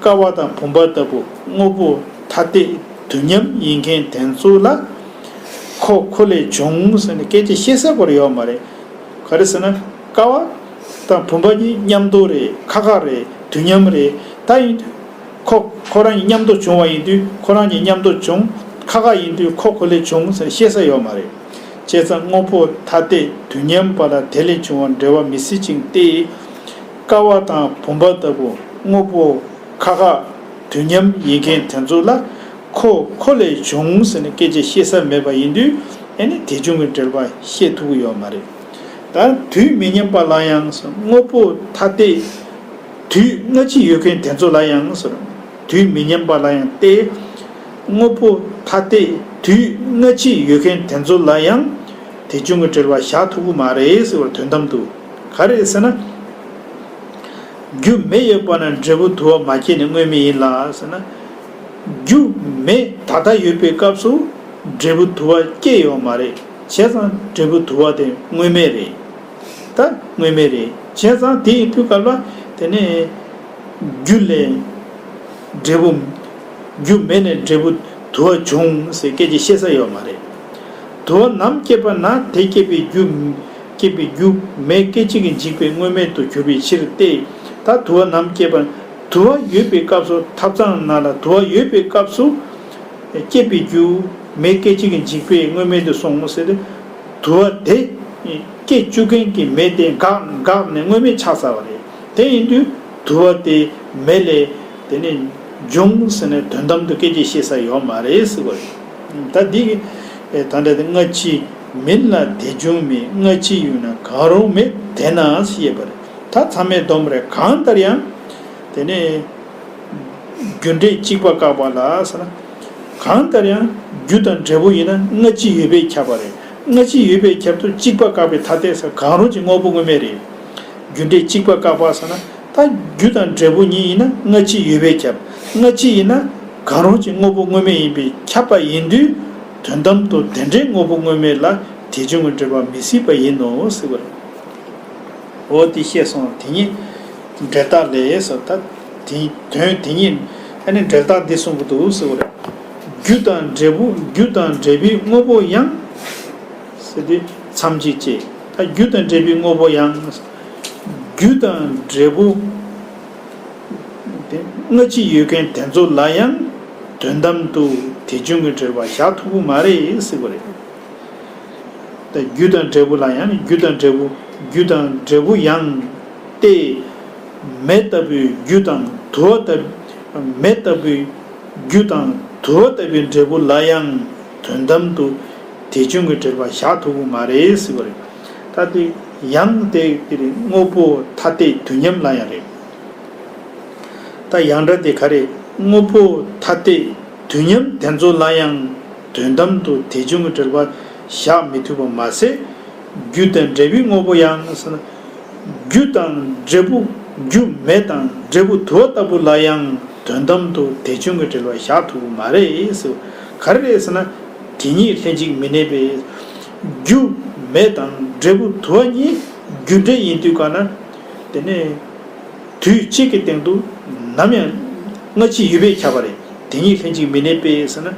ཀ་བ་དང་བུམ་པ་ལྟ་བུ་དངོས་པོ་ཐ་དད་དུས་མཉམ་ཡིན་མཁན་དེ་ཚོ་ལ་ཁོ་ཁོ་ལས་བྱུང་ཟེར་ནས་སྐད་ཆ་བཤད་ས་སྐོར་ཡོད་མ་རེད། ག་རེ་ཟེར་ན་ཀ་བ་དང་བུམ་པ་གཉིས་མཉམ་དུ་རེད། ཁ་ཁ་རེད། དུས་མཉམ་རེད། ད་ཡིན་དུས། ཁོ་ཁོ་རང་གཉིས་མཉམ་དུ་བྱུང་བ་ཡིན་དུས་ཁོ་རང་གཉིས་མཉམ་དུ་བྱུང་། ཁ་ཁ་ཡིན་དུས་ཁོ་ཁོ་ལས་བྱུང་ཟེར་བཤད་ས་ཡོད་མ་རེད། བྱས་ཙང་དངོས་པོ་ཐ་དད་དུས་མཉམ་པ་ལ་དེ་ལས་བྱུང་བ་འབྲེལ་བ་མི་སྲིད་ཅིང་སྟེ། ཀ་བ་དང་བུམ་པ་ལྟ་བུ་དངོས་པོ་ཁ་ཁ་དུས་མཉམ་ཡིན་མཁན་དེ་ཚོ་ལ་ཁོ་ཁོ་ལས་བྱུང་ཟེར་ནས་སྐད་ཆ་བཤད་ས་མེད་པ་ཡིན་དུས་ཨ་ནི་དེ་བྱུང་གི་འབྲེལ་བ་བཤད་ཐུབ་ཀྱི་ཡོད་མ་རེད། ད་དུས་མི་མཉམ་པ་ལ་ཡང་དངོས་པོ་ཐ་དད། དུས་སྔ་ཕྱི་ཡོད་མཁན་དེ་ཚོ་ལ་ཡང་ཟེར། དུས་མི་མཉམ་པ་ལ་ཡང་སྟེ། དངོས་པོ་ཐ་དད་དུས་སྔ་ཕྱི་ཡོད་མཁན་དེ་ཚོ་ལ་ཡང་དེ་བྱུང་གི་འབྲེལ་བ་བཞག་ཐུབ་ཀྱི་མ་རེད་ཟེར་བར་དོན་དམ་དུ། ག་རེ་ཟེར་ན། རྒྱུ་མེ་ཡོད་པ་ན་འབྲས་བུ་དུ་བ་མ་སྐྱེས་ནས་དངོས་མེད་ཡིན་ལ་ཟེར་ན། རྒྱུ་མེ་ད་ལྟ་ཡོད་པའི་སྐབས་སུ་འབྲས་བུ་དུ་བ་སྐྱེས་ཡོད་མ་རེད། བྱས་ཙང་འབྲས་བུ་དུ་བ་དེ་དངོས་མེད་རེད། ད་དངོས་མེད་རེད། བྱས་ཙང་དེ་ཡི་དུས་སྐབས་ལ་དེ་ནས་རྒྱུ་ལས་འབྲས་བུ། རྒྱུ་མེ་ནས་འབྲས་བུ་དུ་བ་བྱུང་ཟེར་སྐད་ཆ་བཤད་ས་ཡོད་མ་རེད། དུ་བ་ནམ་སྐྱེས་པ་ན་དེ་སྐྱེས་པའི་རྒྱུ། སྐྱེས་པའི་རྒྱུ་མེ་སྐད་ཅིག་གིས་འཇིག་པས་དངོས་མེད་དུ་གྱུར་པའི་ཕྱིར་ཏེ། ད་དུ་བ་ནམ་སྐྱེས་པ། དུ་བ་ཡོད་པའི་སྐབས་སུ་ཐབ་ཚང་ནང་ལ་དུ་བ་ཡོད་པའི་སྐབས་སུ། སྐྱེས་པའི་རྒྱུ་མེ་སྐད་ཅིག་གིས་འཇིག་པས་དངོས་མེད་དུ་སོང་ཟེར་ཏེ། དུ་བ་དེ་སྐྱེ་བཅུག་མཁན་གྱི་མེ་དེ་འགག་འགག་ནས་དངོས་མེད་ཆགས་ཚར་བ་རེད། དེ་ཡིན་དུས་དུ་བ་དེ་མེ་ལས་དེ་ནས་འབྱུང་ཟེར་ནས་དོན་དམ་དུ་སྐད་ཆ་བཤད་ས་ཡོད་མ་རེད་ཟེར་བ་རེད། ད་འདི་གི་ད་འདྲ་དེ་སྔ་ཕྱི་མིན་ལ་དེ་བྱུང་མེད། སྔ་ཕྱི་ཡོད་ན་གང་རུང་མེད་དེ་ན་ཞེས་པ་རེད། ད་ཚང་མས་སྡོམ་རེད། གང་ལྟར་ཡང་དེ་ནས། རྒྱུ་འབྲས་གཅིག་པ་བཀག་པ་ལ་ཟེར་ན། གང་ལྟར་ཡང་རྒྱུ་དང་འབྲས་བུ་ཡིན་ན་སྔ་ཕྱི་ཡོད་པས་ཁྱབ་པ་རེད། སྔ་ཕྱི་ཡོད་པས་ཁྱབ་དུས་གཅིག་པ་བཀག་པའི་ཐ་དད་ཟེར་གང་རུང་གཅིག་དངོས་པོ་དངོས་མེད་རེད། རྒྱུ་འབྲས་གཅིག་པ་བཀག་པ་ཟེར་ན་ད་རྒྱུ་དང་འབྲས་བུ་གཉིས་ཡིན་ན་སྔ་ཕྱི་ཡོད་པས་ཁྱབ། སྔ་ཕྱི་ཡིན་ན་གང་རུང་གཅིག་དངོས་པོ་དངོས་མེད་ཡིན་པས་ཁྱབ་པ་ཡིན་དུས་དོན་དམ་དུ་དེ་འདྲའི་དངོས་པོ་དངོས་མེད་ལ་དེ་བྱུང་གི་འབྲེལ་བ་མི་སྲིད་པ་ཡིན་ནོ་ཟེར་བ་རེད། འོ་དེ་བཤད་སོང་། དེ་ཉིད་འབྲེལ་ཐག་ལས་ཟེར། ད་དེ་དོན་དེ་ཉིད་ཨ་ནི་འབྲེལ་ཐག་འདི་གསུང་གི་འདུག་ཟེར་བ་རེད། རྒྱུ་དང་འབྲས་བུ། རྒྱུ་དང་འབྲས་བུའི་དངོས་པོ་ཡང་ཟེར་དུས་མཚམས་གཅིག་བཅད། ད་རྒྱུ་དང་འབྲས་བུའི་དངོས་པོ་ཡང་། རྒྱུ་དང་འབྲས་བུ་དེ་སྔ་ཕྱི་ཡོད་མཁན་དེ་ཚོ་ལ་ཡང་དོན་དམ་དུ་དེ་བྱུང་གི་འབྲེལ་བ་བཞག་ཐུབ་ཀྱི་མ་རེད་ཟེར་བ་རེད། རྒྱུ་དང་འབྲས་བུ་ལ་ཡང་ནི་རྒྱུ་དང་འབྲས་བུ། རྒྱུ་དང་འབྲས་བུ་ཡང་སྟེ། མེ་ལྟ་བུའི་རྒྱུ་དང་དུ་བ་ལྟ། མེ་ལྟ་བུའི་རྒྱུ་དང་དུ་བ་ལྟ་བུའི་འབྲས་བུ་ལ་ཡང་དོན་དམ་དུ་དེ་བྱུང་གི་འབྲེལ་བ་བཞག་ཐུབ་ཀྱི་མ་རེད་ཟེར་བ་རེད། ད་དེ་ཡང་དེ་དེ་རེད། དངོས་པོ་ཐ་དད་དུས་མཉམ་ལ་ཡང་རེད། ད་ཡང་སྒྲ་དེ་ག་རེ། དངོས་པོ་ཐ་དད་དུས་མཉམ་དེ་ཚོ་ལ་ཡང་དོན་དམ་དུ་དེ་བྱུང་གི་འབྲེལ་བ་བཞག་མི་ཐུབ་པ་མ་ཟད། རྒྱུ་དང་འབྲས་བུའི་དངོས་པོ་ཡང་ཟེར་ན། རྒྱུ་དང་འབྲས་བུ། རྒྱུ་མེ་དང་འབྲས་བུ་དུ་བ་ལྟ་བུ་ལ་ཡང་དོན་དམ་དུ་དེ་བྱུང་གི་འབྲེལ་བ་བཞག་ཐུབ་ཀྱི་མ་རེད་ཟེར། ག་རེ་རེད་ཟེར་ན། དེ་གཉིས་ལྷན་ཅིག་མི་གནས་པས། རྒྱུ་མེ་དང་འབྲས་བུ་དུ་བ་གཉིས་རྒྱུ་འབྲས་ཡིན་དུས་ག་ན། དེ་ནས། དུས་གཅིག་གི་སྟེང་དུ་ནམ་ཡང་སྔ་ཕྱི་ཡོད་པས་ཁྱབ་པ་རེད། དེ་གཉིས་ལྷན་ཅིག་མི་གནས་པས་ཟེར་ན།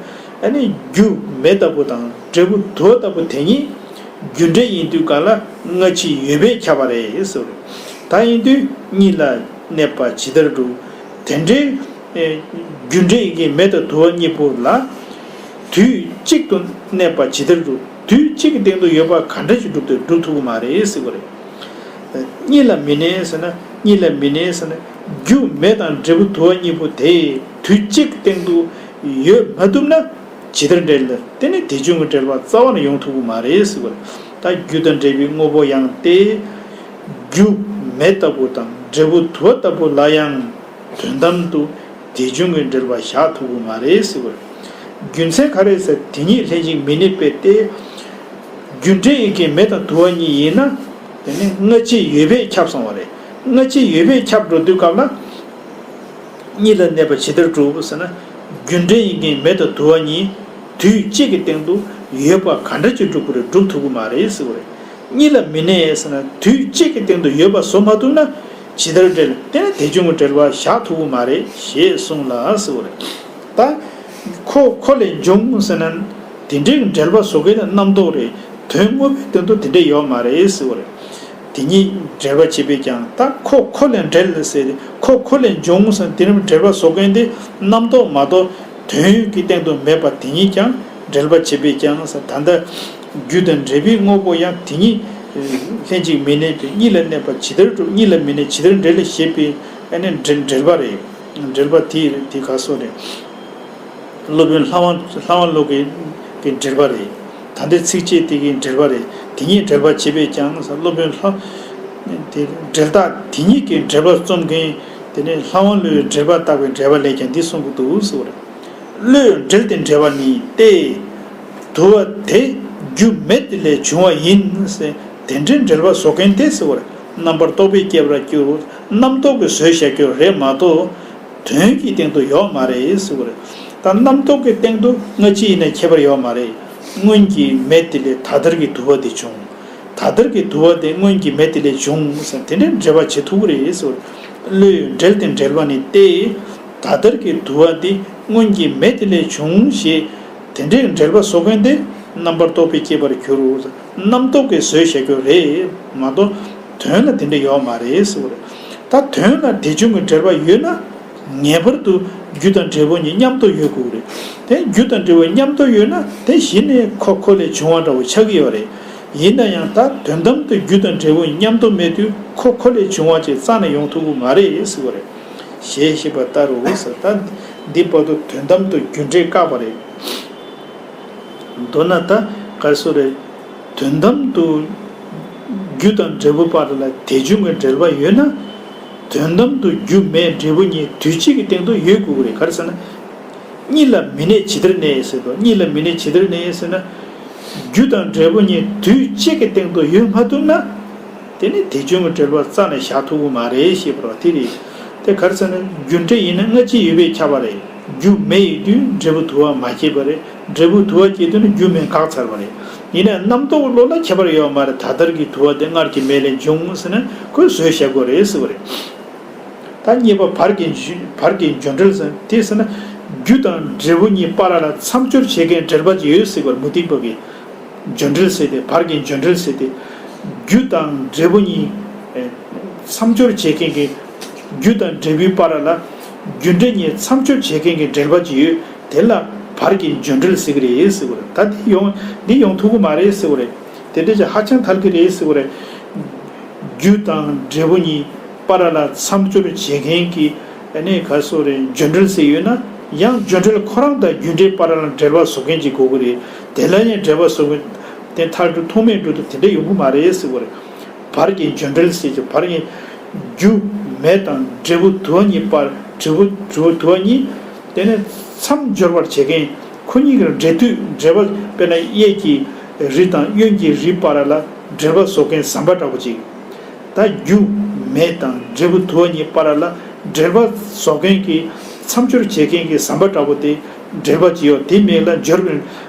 ཨ་ནི་རྒྱུ་མེ་ལྟ་བུ་དང་འབྲས་བུ་དུ་བ་ལྟ་བུ་དེ་གཉིས་རྒྱུ་འབྲས་ཡིན་དུས་ག་ལ་སྔ་ཕྱི་ཡོད་པས་ཁྱབ་པ་རེད་ཟེར། ད་ཡིན་དུས་གཉིས་ལ་གནས་པ་ཇི་ལྟར་འགྲུབ། དེ་འདྲའི་རྒྱུ་འབྲས་ཡིན་མཁན་མེ་དང་དུ་བ་གཉིས་པོ་ལ། དུས་གཅིག་ཏུ་གནས་པ་ཇི་ལྟར་འགྲུབ། དུས་གཅིག་གི་སྟེང་དུ་ཡོད་པ་ག་འདྲ་ཞིག་འགྲུབ་སྟེ་འགྲུབ་ཐུབ་ཀྱི་མ་རེད་ཟེར་བ་རེད། གཉིས་ལ་མི་གནས་ཟེར་ན། གཉིས་ལ་མི་གནས་ཟེར་ན། རྒྱུ་མེ་དང་འབྲས་བུ་དུ་བ་གཉིས་པོ་དེ་དུས་གཅིག་གི་སྟེང་དུ་ཡོད་མ་ཐུབ་ན། ཇི་ལྟར་འབྲེལ། དེ་ནི་དེ་བྱུང་གི་འབྲེལ་བ་རྩ་བ་ནས་ཡོང་ཐུབ་ཀྱི་མ་རེད་ཟེར་བ་རེད། ད་རྒྱུ་དང་འབྲས་བུའི་དངོས་པོ་ཡང་སྟེ། རྒྱུ་མེ་ལྟ་བུ་དང་འབྲས་བུ་དུ་བ་ལྟ་བུ་ལ་ཡང་དོན་དམ་དུ་དེ་བྱུང་གི་འབྲེལ་བ་བཞག་ཐུབ་ཀྱི་མ་རེད་ཟེར་བ་རེད། རྒྱུ་མཚན་ག་རེ་ཟེར། དེ་གཉིས་ལྷན་ཅིག་མི་གནས་པས་ཏེ། རྒྱུ་འབྲས་ཡིན་མཁན་མེ་དང་དུ་བ་གཉིས་ཡིན་ན། དེ་ནི་སྔ་ཕྱི་ཡོད་པས་ཁྱབ་སོང་བ་རེད། སྔ་ཕྱི་ཡོད་པས་ཁྱབ་འགྲོ་དུས་སྐབས་ལ། གཉིས་ལ་གནས་པ་ཇི་ལྟར་འགྲུབ་ཟེར་ན། རྒྱུ་འབྲས་ཡིན་མཁན་མེ་དང་དུ་བ་གཉིས་དུས་གཅིག་གི་སྟེང་དུ་ཡོད་པ་ག་འདྲ་ཅིག་འགྲུབ་དགོས་རེད། འགྲུབ་ཐུབ་ཀྱི་མ་རེད་ཟེར་བ་རེད། གཉིས་ལ་མི་གནས་ཟེར་ན། དུས་གཅིག་གི་སྟེང་དུ་ཡོད་པ་བཟོ་མ་ཐུབ་ན། ཇི་ལྟར་འབྲེལ། དེ་ནི་དེ་བྱུང་གི་འབྲེལ་བ་བཞག་ཐུབ་ཀྱི་མ་རེད་ཞེས་གསུངས་ལ་ཟེར་བ་རེད། ད་ཁོ་ཁོ་ལས་བྱུང་ཟེར་ན། དེ་འདྲའི་འབྲེལ་བ་བཟོ་མཁན་ནི་རྣམ་རྟོག་རེད། དོན་དངོས་པོའི་སྟེང་དུ་དེ་འདྲ་ཡོད་མ་རེད་ཟེར་བ་རེད། དེ་གཉིས་འབྲེལ་བ་བྱེད་པས་ཀྱང་། ད་ཁོ་ཁོ་ལས་འབྲེལ་ཟེར་ཏེ། ཁོ་ཁོ་ལས་བྱུང་ཟེར་ན། དེ་རིང་འབྲེལ་བ་བཟོ་མཁན་དེ་རྣམ་རྟོག་མ་གཏོགས་དོན་གྱི་སྟེང་དུ་མེད་པ་དེ་གཉིས་ཀྱང་འབྲེལ་བ་བྱེད་པས་ཀྱང་ཟེར། ད་ལྟ་རྒྱུ་དང་འབྲས་བུའི་དངོས་པོ་ཡང་དེ་གཉིས་ལྷན་ཅིག་མི་གནས་པས། གཉིས་ལ་གནས་པ་ཇི་ལྟར་འགྲུབ། གཉིས་ལ་མི་གནས་ཇི་ལྟར་འབྲེལ་ཞེས་པའི་ཨ་ནི་འབྲེལ་འབྲེལ་བ་རེད། འབྲེལ་བ་དེ་དེ་ག་སོགས་རེད། སློབ་དཔོན་ལྷ་དབང་ལྷ་དབང་བློ་གི་གི་འགྲེལ་པ་རེད། ད་ལྟའི་ཚིགས་བཅད་དེ་གི་འགྲེལ་པ་རེད། དེ་གཉིས་འབྲེལ་པ་བྱེད་པས་ཀྱང་ཟེར། སློབ་དཔོན་ལྷ་དེ་འགྲེལ་རྟགས་དེ་གཉིས་ཀྱི་འགྲེལ་པ་རྩོམ་མཁན་དེ་ནི་ལྷ་དབང་བློའི་འགྲེལ་པ་བརྟག་པའི་འགྲེལ་པ་ལས་ཀྱང་འདི་གསུང་གི་འདུག་ཟེར་བ་རེད། བློས་འགྲེལ་ཏེ་འགྲེལ་པ་ནི་སྟེ། དུ་བ་དེ་རྒྱུ་མེ་དེ་ལས་བྱུང་བ་ཡིན་ཟེར། དེ་འདྲའི་འགྲེལ་པ་བཟོ་མཁན་དེ་ཟེར་བ་རེད། རྣམ་པར་རྟོག་པས་བསྐྱེད་པར་འགྱུར། རྣམ་རྟོག་གིས་བཟོས་བཞག་རྒྱུ་རེད་མ་གཏོགས། དོན་གྱི་སྟེང་དུ་ཡོད་མ་རེད་ཟེར་བ་རེད། ད་རྣམ་རྟོག་གི་སྟེང་དུ་སྔ་ཕྱི་ཡིན་ན་ཁྱད་པར་ཡོད་མ་རེད། སྔོན་གྱི་མེ་དེ་ལས་ད་ལྟར་གྱི་དུ་བ་དེ་བྱུང་། ད་ལྟར་གྱི་དུ་བ་དེ་སྔོན་གྱི་མེ་དེ་ལས་བྱུང་ཟེར། དེ་འདྲའི་འགྲེལ་པ་བྱེད་ཐུབ་ཀྱི་རེད་ཟེར་བ་རེད། བློས་འགྲེལ་ཏེ་འགྲེལ་པ་ནི་སྟེ། ད་ལྟར་གྱི་དུ་བ་འདི་སྔོན་གྱི་མེ་དེ་ལས་བྱུང་ཞེས་དེ་འདྲའི་འགྲེལ་པ་བཟོ་མཁན་དེ་རྣམ་པར་རྟོག་པས་བསྐྱེད་པར་འགྱུར། རྣམ་རྟོག་གིས་བཟོས་བཞག་རྒྱུ་རེད་མ་གཏོགས། དོན་ལ་དེ་འདྲ་ཡོད་མ་རེད་ཟེར་བ་རེད། ད་དོན་ལ་དེ་བྱུང་གི་འབྲེལ་བ་ཡོད་ན། ངེས་པར་དུ་རྒྱུ་དང་འབྲས་བུ་གཉིས་མཉམ་དུ་ཡོད་དགོས་ཀྱི་རེད། དེ་རྒྱུ་དང་འབྲས་བུ་མཉམ་དུ་ཡོད་ན། དེ་གཞི་ནས་ཁོ་ཁོ་ལས་བྱུང་བ་འདྲ་བོ་ཆགས་ཀྱི་ཡོད་རེད། ཡིན་ན་ཡང་ད་དོན་དམ་དུ་རྒྱུ་དང་འབྲས་བུ་མཉམ་དུ་མེད་དུས། ཁོ་ཁོ་ལས་བྱུང་བ་ཅིག་རྩ་ནས་ཡོང་ཐུབ་ཀྱི་མ་རེད་ཟེར་བ་རེད། ཞེས་ཤེས་པ་ལྟར་རོ་ཟེར། ད་འདི་བར་དུ་དོན་དམ་དུ་རྒྱུ་འབྲས་བཀག་པ་རེད། མདོར་ན་ད་ག་རེ་ཟེར་རེད། དོན་དམ་དུ་རྒྱུ་དང་འབྲས་བུ་བར་ལ་དེ་བྱུང་གི་འབྲེལ་བ་ཡོད་ན། དོན་དམ་དུ་རྒྱུ་མེ་འབྲས་བུ་གཉིས་དུས་གཅིག་གི་སྟེང་དུ་ཡོད་དགོས་ཀྱི་རེད། ག་རེ་ཟེར་ན། གཉིས་ལ་མི་གནས་ཇི་ལྟར་གནས་ཟེར་དོ། གཉིས་ལ་མི་གནས་ཇི་ལྟར་གནས་ཟེར་ན། རྒྱུ་དང་འབྲས་བུ་གཉིས་དུས་གཅིག་གི་སྟེང་དུ་ཡོད་མ་ཐུབ་ན། དེ་ནི་དེ་བྱུང་གི་འབྲེལ་བ་རྩ་ནས་བཞག་ཐུབ་ཀྱི་མ་རེད་ཞེས་པ་དེ་རེད། དེ་ག་རེ་ཟེར་ན། རྒྱུ་འབྲས་ཡིན་ན་སྔ་ཕྱི་ཡོད་པས་ཁྱབ་པ་རེད། རྒྱུ་མེ་ཡིན་དུས་འབྲས་བུ་དུ་བ་མ་སྐྱེས་པ་རེད། འབྲས་བུ་དུ་བ་སྐྱེས་དུས་ནི་རྒྱུ་མེ་འགག་ཚར་བ་རེད། ཡིན་ནའང་རྣམ་རྟོག་བློ་ལ་ཁྱད་པར་ཡོད་མ་རེད། ད་ལྟར་གྱི་དུ་བ་དེ་སྔར་གྱི་མེ་ལས་བྱུང་ཟེར་ན། ཁོས་བཟོས་བཞག་དགོས་རེད་ཟེར་བ་རེད། ད་གཉིས་པ་བར་གྱི་འཇུ་བར་གྱི་འབྱོར་འབྲེལ་ཟེར། དེ་ཟེར་ན། རྒྱུ་དང་འབྲས་བུ་གཉིས་བར་ལ་མཚམས་སྦྱོར་བྱེད་མཁན་འབྲེལ་པ་ཅིག་ཡོད་ཟེར་བར། མུ་སྟེགས་པ་གིས་འབྱོར་འབྲེལ་ཟེར་ཏེ། བར་གྱི་འབྱོར་འབྲེལ་ཟེར་ཏེ། རྒྱུ་དང་འབྲས་བུ་གཉིས་མཚམས་སྦྱོར་བྱེད་མཁན་གྱི། རྒྱུ་དང་འབྲས་བུའི་བར་ལ་རྒྱུ་འབྲས་གཉིས་མཚམས་སྦྱོར་བྱེད་མཁན་གྱི་འབྲེལ་པ་ཅིག་ཡོད། དེ་ལ་བར་གྱི་འབྱོར་འབྲེལ་ཟེར་གྱི་རེད་ཟེར་བ་རེད། ད་འདི་ཡོང་འདི་ཡོང་ཐུབ་ཀྱི་མ་རེད་ཟེར་བ་རེད། དེ་འདྲ་ཅིག་ཧ་ཅང་ཐལ་གྱི་རེད་ཟེར་བ་རེད། རྒྱུ་དང་འབྲས་བུ་གཉིས་བར་ལ་མཚམས་སྦྱོར་བྱེད་མཁན་གྱི་ཨ་ནི་ག་སོ་རེད། འབྱོར་འབྲེལ་ཟེར་ཡོད་ན་ཡང་འབྱོར་འབྲེལ་ཁོ་རང་དང་རྒྱུ་འབྲས་བར་ལ་འབྲེལ་བ་བཟོ་མཁན་ཅིག་དགོས་ཀྱི་རེད། དེ་ལ་ཡང་འབྲེལ་བ་བཟོ་མཁན་དེ་མཐར་ཐུག་ཐུག་མེད་འགྲོ་དུས་དེ་འདྲ་ཡོང་གི་མ་རེད་ཟེར་བ་རེད། བར་གྱི་འབྱོར་འབྲེལ་ཟེར་གྱི་བར་གྱི་རྒྱུ་མེ་དང་འབྲས་བུ་དུ་བ་གཉིས་བར་འབྲས་བུ་འབྲས་བུ་དུ་བ་གཉིས་དེ་ནས་མཚམས་སྦྱོར་བར་བྱེད་མཁན་ཁོ་གཉིས་ཀྱི་འབྲེལ་མཐུད་འབྲེལ་བ། དཔེར་ན་གཡས་ཀྱི་རི་དང་གཡོན་གྱི་རི་བར་ལ་འབྲེལ་བ་བཟོ་མཁན་ཟམ་པ་འདྲ་པོ་ཅིག་ད་རྒྱུ་མེ་དང་འབྲས་བུ་དུ་བ་གཉིས་བར་ལ་འབྲེལ་བ་བཟོ་མཁན་གྱི་མཚམས་སྦྱོར་བྱེད་མཁན་གྱི་ཟམ་པ་འདྲ་པོ་དེ་འབྲེལ་བ་ཅི་ཡོད་དེ་མིང་ལ་འབྱོར་བའི་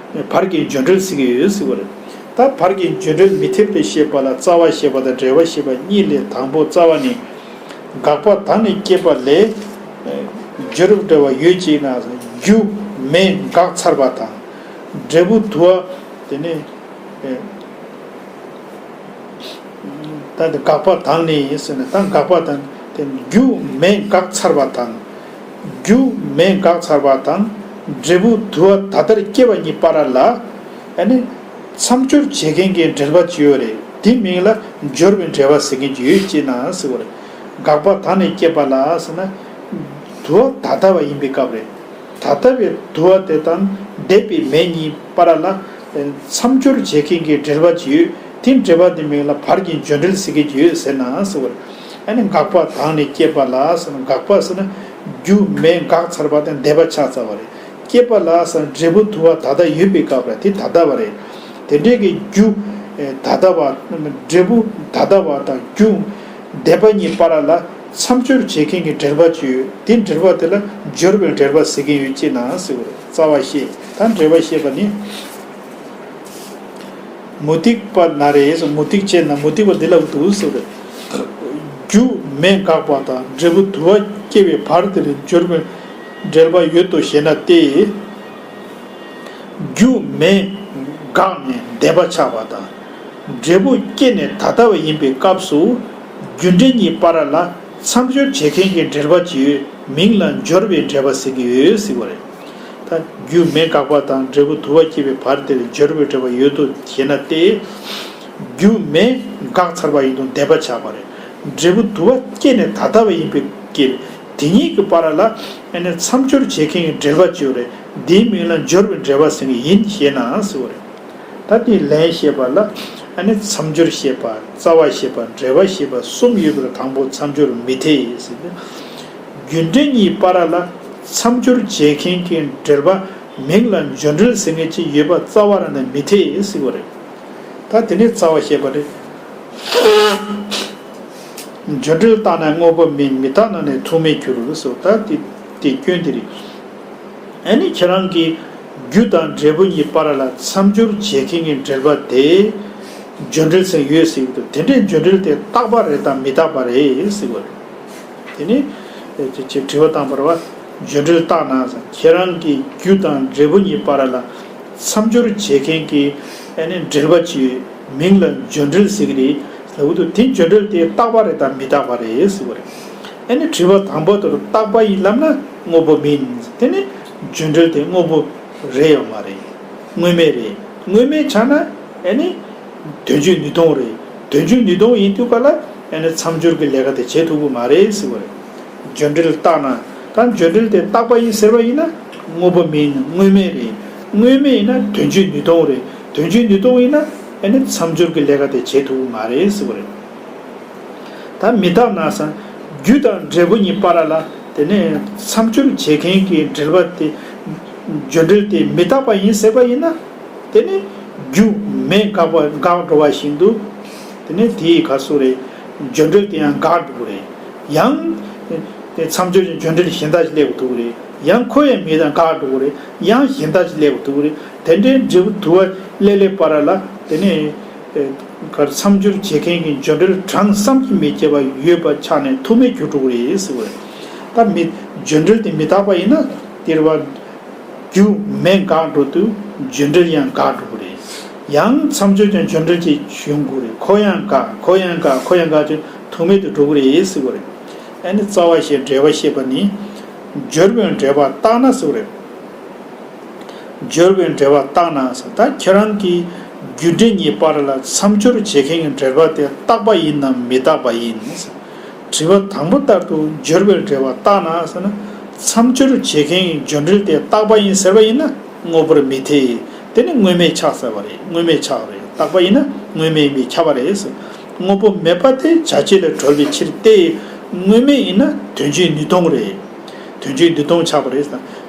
བར་གྱི་འབྱོར་འབྲེལ་ཟེར་གྱི་ཡོད་ཟེར་བ་རེད། ད་བར་གྱི་འབྱོར་འབྲེལ་མི་འཐེབ་སྟེ་བཤད་པ་ལ་རྩ་བ་བཤད་པ་དང་འབྲེལ་བ་བཤད་པ་གཉིས་ལས། དང་པོ་རྩ་བ་ནི། དགག་པ་དང་ནི་བསྐྱེད་པ་ལས། འབྱོར་བའི་འབྲེལ་བ་ཡོད་ཅེ་ན། རྒྱུ་མེ་འགགས་ཚར་བ་དང་། འབྲས་བུ་དུ་བ་དེ་ནི། ད་དེ་དགག་པ་དང་ནི་ཟེར་ནས་ད་དགག་པ་དང་དེ་རྒྱུ་མེ་འགགས་ཚར་བ་དང་། རྒྱུ་མེ་འགགས་ཚར་བ་དང་། འབྲས་བུ་དུ་བ་ད་ལྟར་སྐྱེ་བ་གཉིས་བར་ལ་ཨ་ནི་མཚམས་སྦྱོར་བྱེད་མཁན་གྱི་འབྲེལ་བ་ཅི་ཡོད་རེད། དེ་མིང་ལ་འབྱོར་བའི་འབྲེལ་བ་ཟེར་མཁན་ཅིག་ཡོད་ཅེ་ན་ཟེར་བ་རེད། དགག་པ་དང་ནི་བསྐྱེད་པ་ལ་ཟེར་ན། དུ་བ་ད་ལྟ་བ་ཡིན་པའི་སྐབས་རེད། ད་ལྟ་བའི་དུ་བ་དེ་དང་འདས་པའི་མེ་གཉིས་བར་ལ་མཚམས་སྦྱོར་བྱེད་མཁན་གྱི་འབྲེལ་བ་ཅིག་ཡོད། དེ་འབྲེལ་བ་དེ་མིང་ལ་བར་གྱི་འབྱོར་འབྲེལ་ཟེར་མཁན་ཅིག་ཡོད་ཟེར་ན་ཟེར་བ་རེད། ཨ་ནི་དགག་པ་དང་ནི་བསྐྱེད་པ་ལ་ཟེར་ན། དགག་པ་ཟེར་ན་རྒྱུ་མེ་འགགས་ཚར་བ་དང་འདས་པ་ཆགས་ཚར་བ་རེད། བསྐྱེད་པ་ལ་ཟེར་ན་འབྲས་བུ་དུ་བ་ད་ལྟ་ཡོད་པའི་སྐབས་རེད། དེ་ད་ལྟ་བ་རེད། དེ་འདྲའི་གི་རྒྱུ་ད་ལྟ་བ། འབྲས་བུ་ད་ལྟ་བ་དང་རྒྱུ་འདས་པ་གཉིས་བར་ལ་མཚམས་སྦྱོར་བྱེད་མཁན་གྱི་འབྲེལ་བ་ཅིག་ཡོད། དེ་འབྲེལ་བ་དེ་ལ་སྦྱོར་བའི་འབྲེལ་བ་ཟེར་གྱི་ཡོད་ཅེ་ན་ཟེར་བ་རེད། རྩ་བ་བཤད་དང་འབྲེལ་བ་བཤད་པ་ནི། མུ་སྟེགས་པ་ན་རེ། མུ་སྟེགས་བྱས་ན་མུ་སྟེགས་པ་འདི་ལ་འདུག་ཟེར་བ་རེད། རྒྱུ་མེ་འགགས་པ་དང་འབྲས་བུ་དུ་བ་སྐྱེ་བའི་བར་དེར་སྦྱོར་བའི་འབྲེལ་བ་ཡོད་དོ་ཞེ་ན་སྟེ། རྒྱུ་མེ་འགགས་ནས་འདས་པ་ཆགས་པ་དང་། འབྲས་བུ་སྐྱེས་ནས་ད་ལྟ་བ་ཡིན་པའི་སྐབས་སུ་རྒྱུ་འབྲས་གཉིས་བར་ལ་མཚམས་སྦྱོར་བྱེད་མཁན་གྱི་འབྲེལ་བ་ཅིག་ཡོད། མིང་ལ་འབྱོར་བའི་འབྲེལ་བ་ཟེར་གྱི་ཡོད་ཟེར་བ་རེད། ད་རྒྱུ་མེ་འགགས་པ་དང་འབྲས་བུ་དུ་བ་སྐྱེ་བའི་བར་དེར་འབྱོར་བའི་འབྲེལ་བ་ཡོད་དོ་ཞེ་ན་སྟེ། རྒྱུ་མེ་འགགས་ཚར་བ་ཡིན་དུས་འདས་པ་ཆགས་པ་རེད། འབྲས་བུ་དུ་བ་སྐྱེས་ནས་ད་ལྟ་བ་ཡིན་པའི་སྐབས་དེ་གཉིས་ཀྱི་བར་ལ་ཨ་ནི་མཚམས་སྦྱོར་བྱེད་མཁན་གྱི་འབྲེལ་བ་ཅིག་ཡོད་རེད། འདིའི་མིང་ལ་འབྱོར་བའི་འབྲེལ་བ་ཟེར་གྱི་ཡིན་ཞེ་ན་ཟེར་བ་རེད། ད་དེའི་ལན་བཤད་པ་ལ་ཨ་ནི་མཚམས་སྦྱོར་བཤད་པ། རྩ་བ་བཤད་པ། འབྲེལ་བ་བཤད་པ་གསུམ་ཡོད་པར་དང་པོ་མཚམས་སྦྱོར་མི་འཐད་ཟེར་ཏེ། རྒྱུ་འབྲས་གཉིས་བར་ལ་མཚམས་སྦྱོར་བྱེད་མཁན་གྱི་འབྲེལ་བ་མིང་ལ་འབྱོར་འབྲེལ་ཟེར་མཁན་ཅིག་ཡོད་པ་རྩ་བ་རང་ནས་མི་འཐད་ཟེར་བ་རེད། ད་དེ་ནས་རྩ་བ་བཤད་པ་རེད། འབྱོར་འབྲེལ་རྟག་ན་དངོས་པོ་མིན། མི་རྟག་ན་ནི་ཐུག་མེད་འགྱུར་ཟེར། ད་དེ་དེ་སྐྱོན་དེ་རེད། ཨ་ནི་ཁྱེད་རང་གིས་རྒྱུ་དང་འབྲས་བུ་གཉིས་བར་ལ་མཚམས་སྦྱོར་བྱེད་མཁན་གྱི་འབྲེལ་བ་དེ་འབྱོར་འབྲེལ་ཟེར་ཡོད་ཟེར་གྱི་འདུག་དེ་འདྲའི་འབྱོར་འབྲེལ་དེ་རྟག་པ་རེད་དམ་མི་རྟག་པ་རེད་ཟེར་བ་རེད། དེ་ནི་ཅེས་དྲི་བ་བཏང་བར་བ། འབྱོར་འབྲེལ་རྟག་ན་ཟེར། ཁྱེད་རང་གིས་རྒྱུ་དང་འབྲས་བུ་གཉིས་བར་ལ་མཚམས་སྦྱོར་བྱེད་མཁན་གྱི་ཨ་ནི་འབྲེལ་བ་ཅིག་མིང་ལ་འབྱོར་འབྲེལ་ཟེར་གྱི་རེད་ལབ་འདུག་དེ་འབྱོར་འབྲེལ་དེ་རྟག་པ་རེད་དམ་མི་རྟག་པ་རེད་ཟེར་བ་རེད། ཨ་ནི་དྲི་བ་དང་པོ་དེར་རྟག་པ་ཡིན་ལབ་ན་དངོས་པོ་མིན། དེ་ནི་འབྱོར་འབྲེལ་དེ་དངོས་པོ་རེད་ཡོད་མ་རེད། དངོས་མེད་རེད། དངོས་མེད་ཆགས་ན་ཨ་ནི་དོན་བྱེད་ནུས་སྟོང་རེད། དོན་བྱེད་ནུས་སྟོང་ཡིན་དུས་ག་ལ་ཨ་ནི་མཚམས་སྦྱོར་གྱི་ལས་ཀ་དེ་བྱེད་ཐུབ་ཀྱི་མ་རེད་ཟེར་བ་རེད། འབྱོར་འབྲེལ་རྟག་ན། ད་འབྱོར་འབྲེལ་དེ་རྟག་པ་ཡིན་ཟེར་བ་ཡིན་ན་དངོས་པོ་མིན། དངོས་མེད་རེད། དངོས་མེད་ཡིན་ན་དོན་བྱེད་ནུས་སྟོང་རེད། དོན་བྱེད་ནུས་སྟོང་ཡིན་ན་ཨ་ནི་མཚམས་སྦྱོར་གྱི་ལས་ཀ་དེ་བྱེད་ཐུབ་ཀྱི་མ་རེད་ཟེར་བ་རེད། ད་མི་རྟག་ན་ཟེར། རྒྱུ་དང་འབྲས་བུ་གཉིས་བར་ལ་དེ་ནས་མཚམས་སྦྱོར་བྱེད་མཁན་གྱི་འབྲེལ་བ་དེ། འབྱོར་འབྲེལ་དེ་མི་རྟག་པ་ཡིན་ཟེར་བ་ཡིན་ན། དེ་ནི་རྒྱུ་མེ་འགགས་པ་འགགས་འགྲོ་བ་བཞིན་དུ། དེ་ནི་དེའི་ག་སུ་རེད། འབྱོར་འབྲེལ་དེ་ཡང་འགགས་འགྲོ་གི་རེད། ཡང་། དེ་མཚམས་སྦྱོར་གྱི་འབྱོར་འབྲེལ་གཞན་དག་ཅིག་སླེབས་ཐུབ་ཀྱི་རེད། ཡང་ཁོ་ཡང་མེ་དང་འགགས་འགྲོ་གི་རེད། ཡང་གཞན་དག་ཅིག་སླེབས་ཐུབ་ཀྱི་རེད། དེ་འདྲའི་འབྲས་བུ་དུ་བ་སླེབས་སླེབས་བར་ལ་དེ་ནི། གར་མཚམས་སྦྱོར་བྱེད་མཁན་གྱི་འབྱོར་འབྲེལ་གྲངས་བསམ་གྱིས་མི་ཁྱབ་པ་ཡོད་པ་ཆགས་ནས་ཐུག་མེད་གྱུར་འགྲོ་གི་རེད་ཟེར་བ་རེད། ད་མི་འབྱོར་འབྲེལ་དེ་མི་རྟག་པ་ཡིན་ན་དེར་བ། རྒྱུ་མེ་འགགས་འགྲོ་དུས་འབྱོར་འབྲེལ་ཡང་འགགས་འགྲོ་གི་རེད། ཡང་མཚམས་སྦྱོར་ཀྱང་འབྱོར་འབྲེལ་གྱིས་ཡོང་དགོས་རེད། ཁོ་ཡང་འགག་ཁོ་ཡང་འགག་ཁོ་ཡང་འགག་ཅིང་ཐུག་མེད་དུ་འགྲོ་གི་རེད་ཟེར་བ་རེད། ཨ་ནི་རྩ་བ་ཞེས་འབྲེལ་བ་བཤད་པ་ནི། སྦྱོར་བའི་འབྲེལ་བ་རྟག་ན་ཟེར་བ་རེད། སྦྱོར་བའི་འབྲེལ་བ་རྟག་ན་ཟེར། ད་ཁྱེད་རང་གིས་ རྒྱུ་འབྲས་གཉིས་བར་ལ་མཚམས་སྦྱོར་བྱེད་མཁན་གྱི་འབྲེལ་པ་དེ་རྟག་པ་ཡིན་ནམ་མི་རྟག་པ་ཡིན། དྲི་བ་དང་པོ་ལྟར་དུ་སྦྱོར་བའི་འབྲེལ་པ་རྟག་ན་ཟེར་ན། མཚམས་སྦྱོར་བྱེད་མཁན་གྱི་སྦྱོར་འབྲེལ་དེ་རྟག་པ་ཡིན་ཟེར་བ་ཡིན་ན་དངོས་པོར་མི་འཐད། དེ་ནི་དངོས་མེད་ཆགས་ཟེར་བ་རེད། དངོས་མེད་ཆགས་རེད། རྟག་པ་ཡིན་ན་དངོས་མེད་ཡིན་པས་ཁྱབ་པ་རེད། དངོས་པོ་མེད་པ་དེ་བྱ་བྱེད་ལས་གྲོལ་བའི་ཕྱིར་ཏེ། དངོས་མེད་ཡིན་ན་དོན་བྱེད་ནུས་སྟོང་རེད། དོན་བྱེད་ནུས་སྟོང་ཆགས་པ་རེད།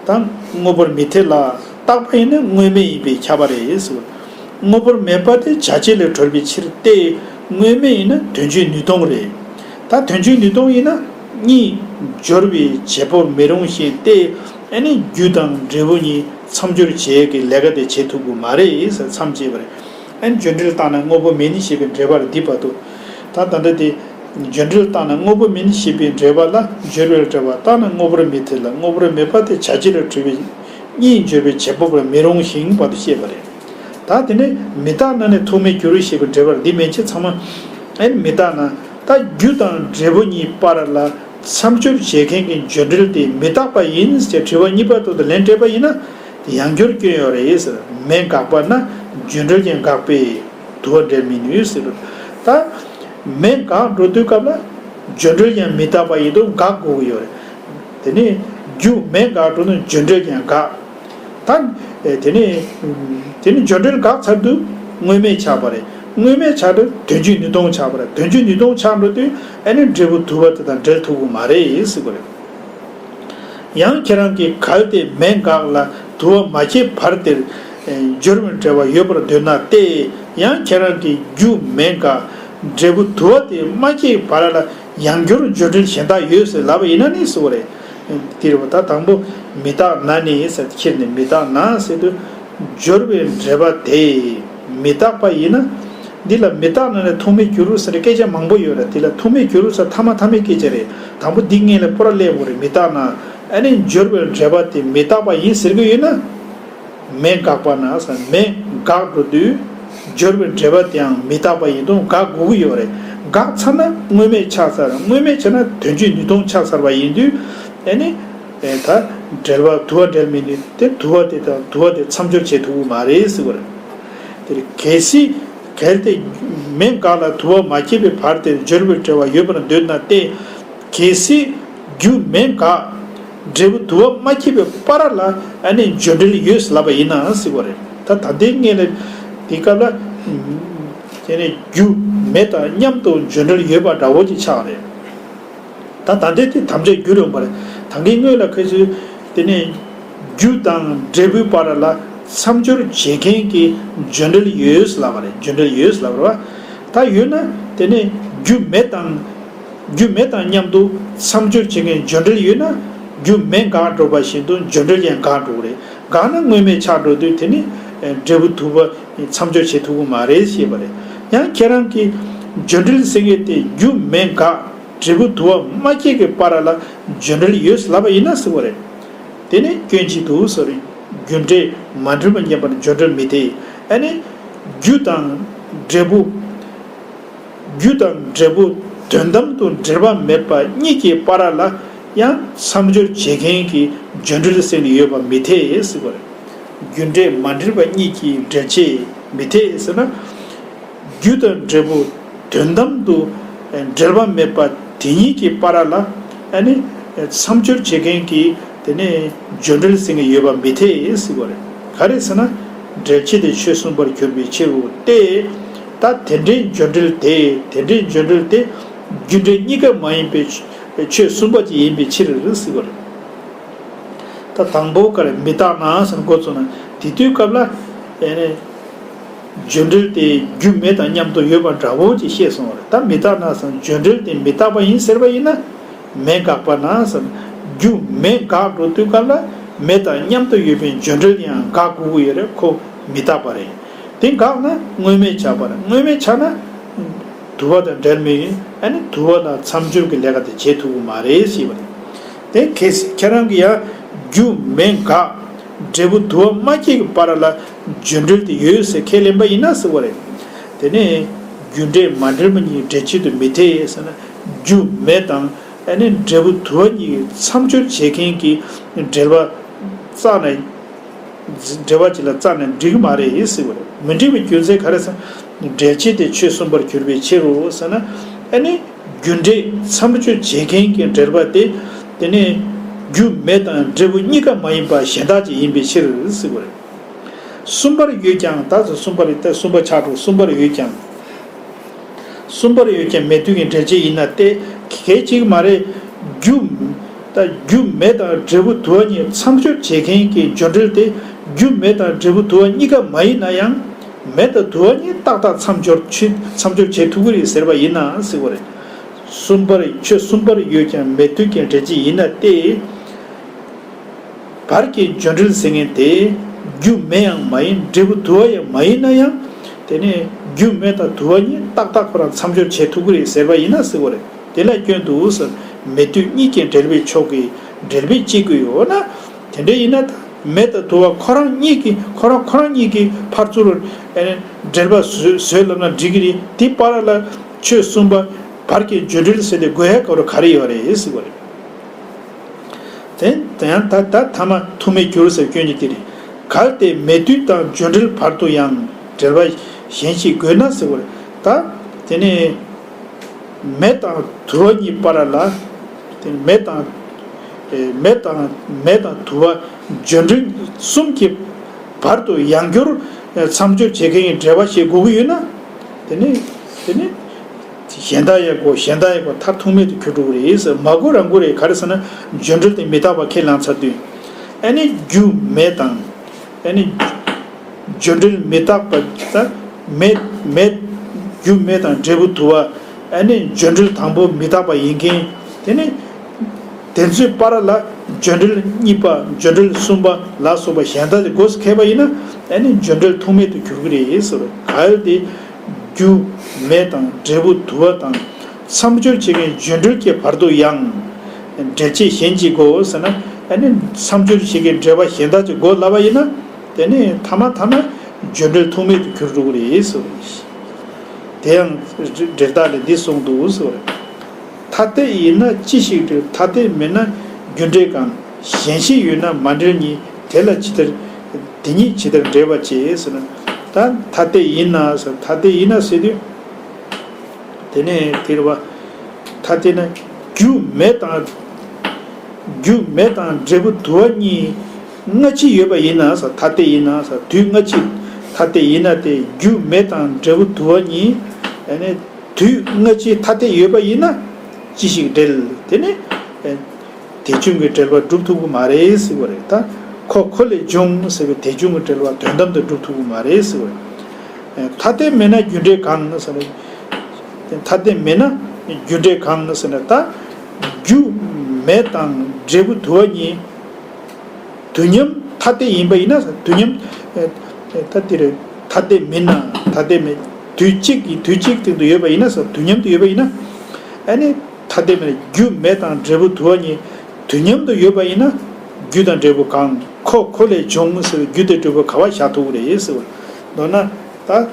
ད་དངོས་པོར་མི་འཐད་ལ། རྟག་པ་ཡིན་ན་དངོས་མེད་ཡིན་པས་ཁྱབ་པ་རེད། དངོས་པོར་མེད་པ་དེ་བྱ་བྱེད་ལས་གྲོལ་བའི་ཕྱིར་ཏེ། དངོས་མེད་ཡིན་ན་དོན་བྱེད་ནུས་སྟོང་རེད། ད་དོན་བྱེད་ནུས་སྟོང་ཡིན་ན་གཉིས་སྦྱོར་བའི་བྱེད་པོར་མི་རུང་ཞིང་སྟེ། ཨ་ནི་རྒྱུ་དང་འབྲས་བུ་གཉིས་མཚམས་སྦྱོར་བྱེད་ཀྱི་ལས་ཀ་དེ་བྱེད་ཐུབ་ཀྱི་མ་རེད་ཟེར། མཚམས་བཅད་པ་རེད། ཨ་ནི་སྦྱོར་འབྲེལ་བཏང་ན་དངོས་པོ་མེད་ནི་ཞེས་པའི་འགྲེལ་པར་འདི་བར་དུ། ད་ད་ལྟ་དེ་སྦྱོར་འབྲེལ་བཏང་ན་དངོས་པོ་མེད་ནི་ཞེས་པའི་འགྲེལ་པ་ལ་སྦྱོར་བའི་འབྲེལ་པ་རྟག་ན་དངོས་པོར་མི་འཐད་ལ། དངོས་པོར་མེད་པ་དེ་བྱ་བྱེད་ལས་གྲོལ་བའི་གཉིས་སྦྱོར་བའི་བྱེད་པོར་མི་རུང་ཞིང་བར་དུ་བཤད་པ་རེད། ད་དེ་ནས་མི་རྟག་ན་ནི་ཐོགས་མེད་འགྱུར་ཞེས་པའི་འགྲེལ་པར་འདི་མན་ཆད་ཚང་མ། ཨེ་མི་རྟག་ན། ད་རྒྱུ་དང་འབྲས་བུ་གཉིས་བར་ལ་མཚམས་སྦྱོར་བྱེད་མཁན་གྱི་སྦྱོར་འབྲེལ་དེ་མི་རྟག་པ་ཡིན་ཞེས་དྲི་བ་གཉིས་པ་དེ་ལན་སྤྲད་པ་ཡིན་ན། དེ་ཡང་བསྐྱར་སྐྱོན་ཡོད་རེད་ཟེར། མེད་འགག་པ་ན་སྦྱོར་འབྲེལ་ཀྱང་འགག་པས་དུ་བ་འབྲེལ་མི་ནུས་ཟེར། ད་མེད་འགག་འགྲོ་དུས་སྐབས་ལ་སྦྱོར་འབྲེལ་ཀྱང་མི་རྟག་པ་ཡིན་དུས་འགག་དགོས་ཀྱི་ཡོད་རེད། དེ་ནས་རྒྱུ་མེད་འགག་འགྲོ་ན་སྦྱོར་འབྲེལ་ཀྱང་འགག་ད་དེ་ནས་དེ་ནས་སྦྱོར་འབྲེལ་འགག་ཚར་དུས་དངོས་མེད་ཆགས་པ་རེད། དངོས་མེད་ཆགས་དུས་དོན་བྱེད་ནུས་སྟོང་ཆགས་པ་རེད། དོན་བྱེད་ནུས་སྟོང་ཆགས་འགྲོ་དུས་ཨ་ནི་འབྲས་བུ་དུ་བ་དེ་དང་འབྲེལ་ཐུབ་ཀྱི་མ་རེད་ཟེར་གྱི་རེད། ཡང་ཁྱེད་རང་གིས་གལ་ཏེ་མེད་འགག་ལ་དུ་བ་མ་སྐྱེས་བར་དེར་སྦྱོར་བའི་འབྲེལ་བ་ཡོད་པར་འདོད་ན་སྟེ། ཡང་ཁྱེད་རང་གིས་རྒྱུ་མེད་འགག་འབྲས་བུ་དུ་བ་དེ་མ་སྐྱེས་བར་ལ་ཡང་བསྐྱར་སྦྱོར་འབྲེལ་གཞན་དག་ཡོད་ཟེར་ལབ་པ་ཡིན་ན་ནི་ཟེར་བ་རེད། དེ་རེད་པ། ད་དང་པོ་མི་རྟག་ན་ནི་ཟེར། ཁྱེད་ནི་མི་རྟག་ན་ཟེར་དུས་སྦྱོར་བའི་འབྲེལ་པ་དེ་མི་རྟག་པ་ཡིན་ན། འདི་ལ་མི་རྟག་ན་ནི་ཐོགས་མེད་འགྱུར་ཟེར་སྐད་ཆ་མང་པོ་ཡོད་རེད། དེ་ལ་ཐོགས་མེད་འགྱུར་ཟེར་ཐ་མ་ཐ་མའི་སྐད་ཆ་རེད། དང་པོ་འདི་སྔོན་ལ་སྤོ་ར་སླེབས་དགོས་རེད། མི་རྟག་ན། ཨ་ནི་སྦྱོར་བའི་འབྲེལ་པ་དེ་མི་རྟག་པ་ཡིན་ཟེར་གྱི་ཡོད་ན། མེད་འགག་པ་ན་ཟེར། མེད་འགག་འགྲོ་དུས་སྦྱོར་བའི་འབྲེལ་པ་དེའང་མི་རྟག་པ་ཡིན་དུས་འགག་དགོས་ཀྱི་ཡོད་རེད། འགག་ཚར་ན་དངོས་མེད་ཆགས་ཚར། དངོས་མེད་ཆགས་ན་དོན་བྱེད་ནུས་སྟོང་ཆགས་ཚར་བ་ཡིན་དུས། ཨ་ནི་ད་འབྲེལ་པ་དུ་བ་འབྲེལ་མི་ནུས་ཏེ། དུ་བ་དེ་དང་དུ་བ་དེ་མཚམས་སྦྱོར་བྱེད་ཐུབ་ཀྱི་མ་རེད་ཟེར་བ་རེད། དེ་རེད། གལ་སྲིད་གལ་ཏེ་མེད་འགག་ལ་དུ་བ་མ་སྐྱེས་པའི་བར་དེར་སྦྱོར་བའི་འབྲེལ་བ་ཡོད་པར་འདོད་ན་སྟེ། གལ་སྲིད་རྒྱུ་མེད་འགག་འབྲས་བུ་དུ་བ་མ་སྐྱེས་པའི་བར་ལ་ཨ་ནི་སྦྱོར་འབྲེལ་ཡོད་ལབ་པ་ཡིན་ན་ཟེར་བ་རེད། ད་ད་ལྟའི་སྔོན་ལ་དེ་སྐབས་ལ་དེ་ནས་རྒྱུ་མེད་དང་མཉམ་དུ་སྦྱོར་འབྲེལ་ཡོད་པ་འདྲ་བོ་ཅིག་ཆགས་རེད། ད་ད་ལྟའི་དེ་དམ་བཅའ་རྒྱུ་རུ་འབར། ད་གིན་སྔོན་ལ་ཁ་ཚུལ་དེ་ནས་རྒྱུ་དང་འབྲས་བུའི་བར་ལ་མཚམས་སྦྱོར་བྱེད་མཁན་གྱི་སྦྱོར་འབྲེལ་ཡོད་ལབ་པ་རེད། སྦྱོར་འབྲེལ་ཡོད་ལབ་པ་རེད་པ། ད་ཡོད་ན་དེ་ནས་རྒྱུ་མེད་དང་། རྒྱུ་མེད་དང་མཉམ་དུ་མཚམས་སྦྱོར་བྱེད་མཁན་སྦྱོར་འབྲེལ་ཡོད་ན། རྒྱུ་མེད་འགག་འགྲོ་བ་བཞིན་དུ་སྦྱོར་འབྲེལ་ཡང་འགག་འགྲོ་གི་རེད། འགག་ན་དངོས་མེད་ཆགས་འགྲོ་དུས་དེ་ནི་འབྲས་བུ་དུ་བ་མཚམས་སྦྱོར་བྱེད་ཐུབ་ཀྱི་མ་རེད་ཞེས་པ་རེད། ཡང་ཁྱེད་རང་གིས་སྦྱོར་འབྲེལ་ཟེར་མཁན་དེ་རྒྱུ་མེད་འགག་འབྲས་བུ་དུ་བ་མ་སྐྱེས་ཀྱི་བར་ལ་སྦྱོར་འབྲེལ་ཡོད་ལབ་པ་ཡིན་ན་ཟེར་བ་རེད། དེ་ནི་སྐྱོན་གཅིག་ཏུ་ཟེར། རྒྱུ་འབྲས་མ་འདྲེས་པ་མཉམ་པར་སྦྱོར་འབྲེལ་མི་འཐད། ཨ་ནི་རྒྱུ་དང་འབྲས་བུ། རྒྱུ་དང་འབྲས་བུ་དོན་དམ་དུ་འབྲེལ་བ་མེད་པ་གཉིས་ཀྱི་བར་ལ་ཡང་མཚམས་སྦྱོར་བྱེད་མཁན་གྱི་སྦྱོར་འབྲེལ་ཟེར་ནས་ཡོད་པ་མི་འཐད་ཟེར་བ་རེད། རྒྱུ་འབྲས་མ་འདྲེས་པ་གཉིས་ཀྱི་འབྲེལ་བྱེད་མི་འཐད་ཟེར་ན། རྒྱུ་དང་འབྲས་བུ་དོན་དམ་དུ་འབྲེལ་བ་མེད་པ་དེ་གཉིས་ཀྱི་བར་ལ་ཨ་ནི་མཚམས་སྦྱོར་བྱེད་མཁན་གྱི་དེ་ནས་སྦྱོར་འབྲེལ་ཟེར་མཁན་ཡོད་པ་མི་འཐད་ཟེར་བ་རེད། ག་རེ་ཟེར་ན། འགྲེལ་བྱེད་དེ་ཆོས་གསུངས་པར་གྱུར་པའི་ཕྱིར་རོ་སྟེ། ད་དེ་འདྲའི་སྦྱོར་འབྲེལ་དེ་དེ་འདྲའི་སྦྱོར་འབྲེལ་དེ་རྒྱུ་འབྲས་གཉིས་ཀ་མ་ཡིན་པའི་ཆོས་གསུངས་པ་ཅིག་ཡིན་པའི་ཕྱིར་ཟེར་བ་རེད། ད་དང་པོ་ག་རེ་མི་རྟག་ན་ཟེར་འགོ་བཙུགས་ན་དེ་དུས་སྐབས་ལ་ཨེ་ནས་སྦྱོར་འབྲེལ་དེ་རྒྱུ་མེད་དང་མཉམ་དུ་ཡོད་པ་འདྲ་བོ་ཅིག་བཤད་སོང་བ་རེད། ད་མི་རྟག་ན་ཟེར་སྦྱོར་འབྲེལ་དེ་མི་རྟག་པ་ཡིན་ཟེར་བ་ཡིན་ན། མེད་འགག་པ་ན་ཟེར། རྒྱུ་མེད་འགག་འགྲོ་དུས་སྐབས་ལ་མེད་དང་མཉམ་དུ་ཡོད་པའི་སྦྱོར་འབྲེལ་ཡང་འགག་དགོས་ཀྱི་ཡོད་རེད། ཁོ་མི་རྟག་པ་རེད། དེ་འགག་ན་དངོས་མེད་ཆགས་པ་རེད། དངོས་མེད་ཆགས་ན་དུ་བ་དང་འབྲེལ་མི་ཡིན། ཨ་ནི་དུ་བ་དང་མཚམས་སྦྱོར་གྱི་ལས་ཀ་དེ་བྱེད་ཐུབ་ཀྱི་མ་རེད་ཞེས་པ་རེད། དེ་གལ་སྲིད་ཁྱེད་རང་གིས་ཡང་རྒྱུ་མེད་འགག་འབྲས་བུ་དུ་བ་མ་སྐྱེས་ཀྱི་བར་ལ་སྦྱོར་འབྲེལ་དེ་ཡོད་ཟེར་ཁས་ལེན་པ་ཡིན་ན་ཟེར་བ་རེད། དེ་ནས་རྒྱུ་འབྲས་མ་འདྲེས་པ་གཉིས་འབྲེལ་བྱེད་དུ་མི་འཐད་ཟེར་ན། རྒྱུ་མེད་དང་ཨ་ནི་འབྲས་བུ་དུ་བ་གཉིས་ཀྱི་མཚམས་སྦྱོར་བྱེད་མཁན་གྱི་འབྲེལ་བ་རྩ་ནས་འབྲེལ་བ་ཅིག་ལ་རྩ་ནས་འགྲིག་གི་མ་རེད་ཟེར་བ་རེད། མི་འགྲིག་པའི་རྒྱུ་མཚན་ག་རེ་ཟེར། འབྲེལ་བྱེད་དེ་ཆོས་གསུམ་པར་གྱུར་པའི་ཕྱིར་རོ་ཟེར་ན། ཨ་ནི་རྒྱུ་འབྲས་མཚམས་སྦྱོར་བྱེད་མཁན་གྱི་འབྲེལ་པ་དེ། དེ་ནི་རྒྱུ་མེད་དང་འབྲས་བུ་གཉིས་ཀ་མ་ཡིན་པ་གཞན་དག་ཅིག་ཡིན་པའི་ཕྱིར་ཟེར་བ་རེད། གསུམ་པར་ཡོད་ཀྱང་། ད་གསུམ་པར་ད་གསུམ་པ་ཆགས་འགྲོ། གསུམ་པར་ཡོད་ཀྱང་། གསུམ་པར་ཡོད་ཀྱང་མེད་དུས་ཀྱི་འབྲེལ་བྱེད་ཡིན་ན་སྟེ། གལ་ཅིག་མ་རེད། རྒྱུ། ད་རྒྱུ་མེ་དང་འབྲས་བུ་དུ་བ་གཉིས་མཚམས་སྦྱོར་བྱེད་མཁན་གྱི་སྦྱོར་འབྲེལ་དེ། རྒྱུ་མེ་དང་འབྲས་བུ་དུ་བ་གཉིས་ཀ་མ་ཡིན་ན་ཡང་། མེ་དང་དུ་བ་གཉིས་ཏག་ཏག་མཚམས་སྦྱོར་བྱེད་མཚམས་སྦྱོར་བྱེད་ཐུབ་ཀྱི་རེད་ཟེར་བ་ཡིན་ན་ཟེར་བ་རེད། གསུམ་པར་ཆོས་གསུམ་པར་ཡོད་ཀྱང་མེད་དུས་ཀྱི་འབྲེལ་བྱེད་ཡིན་ན་སྟེ། བར་གྱི་སྦྱོར་འབྲེལ་ཟེར་མཁན་དེ། རྒྱུ་མེ་ཡང་མ་ཡིན། འབྲས་བུ་དུ་བ་ཡང་མ་ཡིན་ན་ཡང་། དེ་ནས་རྒྱུ་མེ་དང་དུ་བ་གཉིས་ཏག་ཏག་ཁོ་རང་མཚམས་སྦྱོར་བྱེད་ཐུབ་ཀྱི་རེད་ཟེར་བ་ཡིན་ན་ཟེར་བ་རེད། དེ་ལ་སྐྱོན་འདུག་ཟེར། མེད་དུས་གཉིས་ཀྱི་འབྲེལ་བའི་ཕྱོགས་ཀྱི་འབྲེལ་བས་བཅད་ཀྱི་ཡོད་ན། དེ་འདྲ་ཡིན་ན་ད་མེ་དང་དུ་བ་ཁོ་རང་གཉིས་ཀྱི་ཁོ་རང་ཁོ་རང་གཉིས་ཀྱི་ཕར་ཚུར་ཨེ་འབྲེལ་པ་བཟོས་བཟོས་ལབ་ན་འགྲིག་གི་རེད། དེ་བར་ལ་ཆོས་གསུམ་པ་བར་གྱི་སྦྱོར་འབྲེལ་ཟེར་ཏེ་དགོས་ཡ་ག་རེ་ཡོད་རེད་ཟེར་བ་རེད། དེ་དེ་ཡང་ད་ད་ཐ་མ་ཐུག་མེད་འགྱུར་ཟེར་སྐྱོན་གྱི་དེ་རེད། གལ་ཏེ་མེད་དུས་དང་སྦྱོར་འབྲེལ་བར་དུ་ཡང་འབྲེལ་བ་གཞན་ཞིག་དགོས་ན་ཟེར་བ་རེད། ད་དེ་ནི་མེ་དང་དུ་བ་གཉིས་བར་ལ། དེ་མེ་དང་ཨེ་མེ་དང་མེ་དང་དུ་བ་སྦྱོར་འབྲེལ་གསུམ་གྱི་བར་དུ་ཡང་བསྐྱར་མཚམས་སྦྱོར་བྱེད་མཁན་གྱི་འབྲེལ་བ་ཞིག་དགོས་ཀྱི་ཡོད་ན། དེ་ནི་དེ་ནི། གཞན་དག་ཡང་དགོས། གཞན་དག་ཡང་དགོས། མཐར་ཐུག་མེད་དུ་གྱུར་འགྲོ་གི་རེད་ཟེར། མ་དགོས་རང་དགོས་རེད། ག་རེ་ཟེར་ན་སྦྱོར་འབྲེལ་དེ་མི་རྟག་པ་ཁས་བླངས་ཚར་དུས། ཨ་ནི་རྒྱུ་མེ་དང་། ཨ་ནི་སྦྱོར་འབྲེལ་མི་རྟག་པ་ད་མེ་མེ་རྒྱུ་མེ་དང་འབྲས་བུ་དུ་བ། ཨ་ནི་སྦྱོར་འབྲེལ་དང་པོ་མི་རྟག་པ་ཡིན་མཁན། དེ་ནི། དེ་ཚོའི་བར་ལ་སྦྱོར་འབྲེལ་གཉིས་པ་སྦྱོར་འབྲེལ་གསུམ་པ་ལ་སོགས་པ་གཞན་དག་ཅིག་དགོས་སུ་མཁས་པ་ཡིན་ན། ཨ་ནི་སྦྱོར་འབྲེལ་ཐུག་མེད་དུ་གྱུར་གྱི་རེད་ཟེར་བ། གལ་ཏེ་རྒྱུ་མེ་དང་འབྲས་བུ་དུ་བ་དང་མཚམས་སྦྱོར་བྱེད་མཁན་སྦྱོར་འབྲེལ་གྱི་བར་དུ་ཡང་འབྲེལ་བྱེད་གཞན་གཅིག་དགོས་ཟེར་ན། ཨ་ནི་མཚམས་སྦྱོར་བྱེད་མཁན་འབྲེལ་བ་གཞན་དག་ཅིག་དགོས་ལབ་པ་ཡིན་ན། དེ་ནི་ཐ་མ་ཐ་ན་སྦྱོར་འབྲེལ་ཐུག་མེད་དུ་གྱུར་འགྲོ་གི་རེད་ཟེར་བ། དེ་ཡང་འབྲེལ་ཐག་ལས་འདི་གསུངས་འདུག་ཟེར་བ་རེད། ཐ་དད་ཡིན་ན་ཅི་ཞིག་འབྲེལ། ཐ་དད་མིན་ན་རྒྱུ་འབྲས་གང་། གཞན་ཞིག་ཡོད་ན་མ་འབྲེལ་གཉིས། དེ་ལ་ཇི་ལྟར། དེ་གཉིས་ཇི་ལྟར་འབྲེལ་བར་བྱེད་ཟེར་ན། ད་ཐ་དད་ཡིན་ན་ཟེར། ཐ་དད་ཡིན་ན་ཟེར་དུས། དེ་ནས་དེ་རེད་བ། ཐ་དད་ན་རྒྱུ་མེ་དང་། རྒྱུ་མེ་དང་འབྲས་བུ་དུ་བ་གཉིས་སྔ་ཕྱི་ཡོད་པ་ཡིན་ན་ཟེར། ཐ་དད་ཡིན་ན་ཟེར། དུས་སྔ་ཕྱི་ཐ་དད་ཡིན་ན་སྟེ། རྒྱུ་མེ་དང་འབྲས་བུ་དུ་བ་གཉིས། ཨ་ནི་དུས་སྔ་ཕྱི་ཐ་དད་ཡོད་པ་ཡིན་ན་ཅི་ཞིག་འབྲེལ། དེ་ནི་དེ་བྱུང་གི་འབྲེལ་བ་སྒྲུབ་ཐུབ་ཀྱི་མ་རེད་ཟེར་བ་རེད། ད་ཁོ་ཁོ་ལས་བྱུང་ཟེར་བའི་དེ་བྱུང་གི་འབྲེལ་བ་དོན་དམ་དུ་སྒྲུབ་ཐུབ་ཀྱི་མ་རེད་ཟེར་བ་རེད། ཐ་དད་མེད་ན་རྒྱུ་འབྲས་གང་ཟེར་ན། ཐ་དད་མེད་ན་རྒྱུ་འབྲས་གང་ཟེར་ན། ད་རྒྱུ་མེ་དང་འབྲས་བུ་དུ་བ་གཉིས། དུས་མཉམ་ཐ་དད་ཡིན་པ་ཡིན་ན། དུས་མཉམ། ད་དེ་རེད། ཐ་དད་མིན་ན། ཐ་དད་མེད། དུས་གཅིག་གི་དུས་གཅིག་སྟེང་དུ་ཡོད་པ་ཡིན་ན་ཟེར། དུས་མཉམ་དུ་ཡོད་པ་ཡིན་ན། ཨ་ནི་ཐ་དད་མེད་ན་རྒྱུ་མེ་དང་འབྲས་བུ་དུ་བ་གཉིས་དུས་མཉམ་དུ་ཡོད་པ་ཡིན་ན། རྒྱུ་དང་འབྲས་བུ་གང་། ཁོ་ཁོ་ལས་བྱུང་ཟེར་བའི་རྒྱུ་དང་འབྲས་བུ་ག་པར་བཞག་ཐུབ་ཀྱི་རེད་ཟེར་བ། མདོར་ན་ད།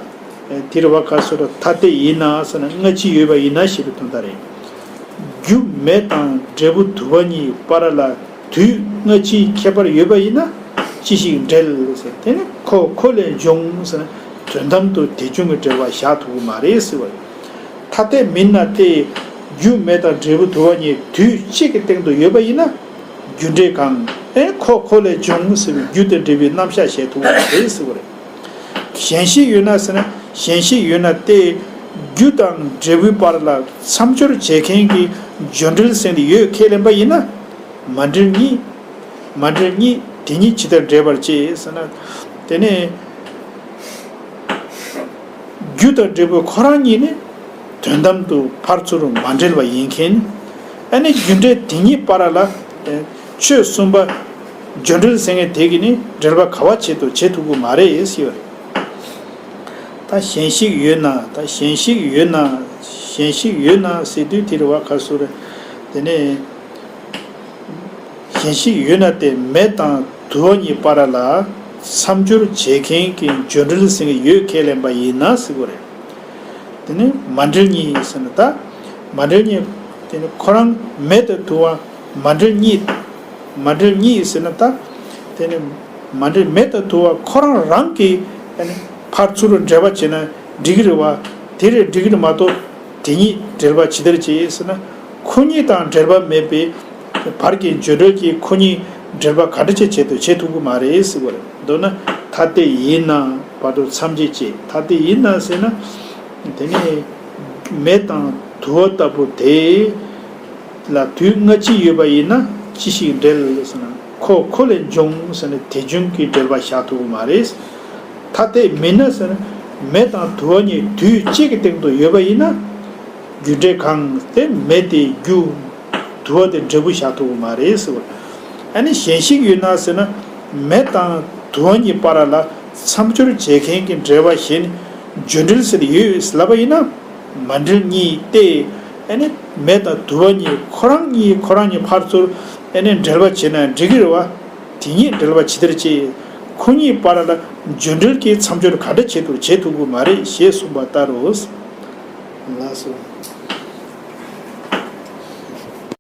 དེ་རེད་བ། ག་རེ་ཟེར། ཐ་དད་ཡིན་ན་ཟེར་ན་སྔ་ཕྱི་ཡོད་པ་ཡིན་ན་ཞེས་པའི་དོན་དག་རེད། རྒྱུ་མེ་དང་འབྲས་བུ་དུ་བ་གཉིས་བར་ལ་དུས་སྔ་ཕྱིའི་ཁྱད་པར་ཡོད་པ་ཡིན་ན་ཅི་ཞིག་འབྲེལ་ཟེར། དེ་ནི་ཁོ་ཁོ་ལས་བྱུང་ཟེར་ན་དོན་དམ་དུ་དེ་བྱུང་གི་འབྲེལ་བ་བཞག་ཐུབ་ཀྱི་མ་རེད་ཟེར་བ་རེད། ཐ་དད་མིན་ན་སྟེ། རྒྱུ་མེ་དང་འབྲས་བུ་དུ་བ་གཉིས་དུས་གཅིག་གི་སྟེང་དུ་ཡོད་པ་ཡིན་ན། རྒྱུ་འབྲས་གང་། ཨེ་ཁོ་ཁོ་ལས་བྱུང་ཟེར་བའི་རྒྱུ་དང་འབྲས་བུའི་རྣམ་གཞག་བྱེད་ཐུབ་ཀྱི་མ་རེད་ཟེར་བ་རེད། གཞན་ཞིག་ཡོད་ན་ཟེར་ན། གཞན་ཞིག་ཡོད་ན་སྟེ། རྒྱུ་དང་འབྲས་བུའི་བར་ལ་མཚམས་སྦྱོར་བྱེད་མཁན་གྱི་སྦྱོར་འབྲེལ་ཟེར་དེ་ཡོད་ཁས་ལེན་པ་ཡིན་ན། མ་འབྲེལ་གཉིས། མ་འབྲེལ་གཉིས་དེ་གཉིས་ཇི་ལྟར་འབྲེལ་བར་བྱེད་ཟེར་ན། དེ་ནི། རྒྱུ་དང་འབྲས་བུ་ཁོ་རང་གཉིས་ནི་དོན་དམ་དུ་ཕར་ཚུར་མ་འབྲེལ་བ་ཡིན་མཁན། ཨ་ནི་རྒྱུ་འབྲས་དེ་གཉིས་བར་ལ། ཆོས་གསུམ་པ་སྦྱོར་འབྲེལ་ཟེར་མཁན་དེ་གིས་ནི་འབྲེལ་བ་ག་པར་བྱེད་དུ་བྱེད་ཐུབ་ཀྱི་མ་རེད་ཟེར་བ་རེད། ད་གཞན་ཞིག་ཡོད་ན། ད་གཞན་ཞིག་ཡོད་ན། གཞན་ཞིག་ཡོད་ན་ཟེར་དུས་དེ་རེད་བ། ག་རེ་ཟེར། དེ་ནས། གཞན་ཞིག་ཡོད་ན་སྟེ། མེ་དང་དུ་བ་གཉིས་བར་ལ་མཚམས་སྦྱོར་བྱེད་མཁན་གྱི་སྦྱོར་འབྲེལ་ཟེར་མཁན་ཡོད་ཁས་ལེན་པ་ཡིན་ན་ཟེར་བ་རེད། དེ་ནི་མ་འབྲེལ་གཉིས་ཟེར་ན། ད་མ་འབྲེལ་གཉིས། དེ་ནི་ཁོ་རང་མེ་དང་དུ་བ་མ་འབྲེལ་གཉིས། མ་འབྲེལ་གཉིས་ཟེར་ན། ད་དེ་ནི་མ་འབྲེལ་མེ་དང་དུ་བ་ཁོ་རང་རང་གི། དེ་ནི་ ཕར་ཚུར་འབྲེལ་བ་བྱས་ན་འགྲིག་གི་རེད་བ། དེ་རེད་འགྲིག་གི་རེད་མ་གཏོགས་དེ་གཉིས་འབྲེལ་བ་ཇི་ལྟར་བྱེད་ཟེར་ན། ཁོ་གཉིས་དང་འབྲེལ་བ་མེད་པའི་བར་གྱི་འབྱོར་འབྲེལ་གྱི་ཁོ་གཉིས་འབྲེལ་བ་ག་འདྲ་བྱས་བྱེད་ཐུབ་བྱེད་ཐུབ་ཀྱི་མ་རེད་ཟེར་བ་རེད། མདོར་ན་ཐ་དད་ཡིན་ན་བར་དུ་མཚམས་བཅད་བྱེད། ཐ་དད་ཡིན་ན་ཟེར་ན། དེ་ནས་མེ་དང་དུ་བ་ལྟ་བུ་དེ་ལ་དུས་སྔ་ཕྱི་ཡོད་པ་ཡིན་ན་ཅི་ཞིག་འབྲེལ་ཟེར་ན། ཁོ་ཁོ་ལས་འབྱུང་ཟེར་ན་དེ་བྱུང་གི་འབྲེལ་བ་བཞག་ཐུབ་ཀྱི་མ་རེད། ཐ་དད་མིན་ན་ཟེར་ན། མེ་དང་དུ་བ་གཉིས་དུས་གཅིག་གི་སྟེང་དུ་ཡོད་པ་ཡིན་ན། རྒྱུ་འབྲས་གང་སྟེ་མེ་དེ་རྒྱུ། དུ་བ་དེ་འབྲས་བུ་བཞག་ཐུབ་ཀྱི་མ་རེད་ཟེར་བ། ཨ་ནི་གཞན་ཞིག་ཡོད་ན་ཟེར་ན། མེ་དང་དུ་བ་གཉིས་བར་ལ་མཚམས་སྦྱོར་བྱེད་མཁན་གྱི་འབྲེལ་བ་གཞན་འབྱོར་འབྲེལ་ཟེར་ཡོད་ལབ་པ་ཡིན་ན། མ་འབྲེལ་གཉིས་ཏེ། ཨ་ནི་མེ་དང་དུ་བ་གཉིས་ཁོ་རང་གཉིས་ཁོ་རང་གཉིས་ཕར་ཚུར་ཨ་ནི་འབྲེལ་བ་བྱེད་ན་འགྲིག་གི་རེད་བ། དེ་གཉིས་འབྲེལ་བ་ཇི་ལྟར་བྱེད། ཁོ་གཉིས་བར་ལ་འབྱོར་འབྲེལ་གྱི་མཚམས་སྦྱོར་ག་འདྲ་བྱེད་ཐུབ་བྱེད་ཐུབ་ཀྱི་མ་རེད་ཞེས་གསུངས་པ་ལྟར་རོ། ལགས་སོ།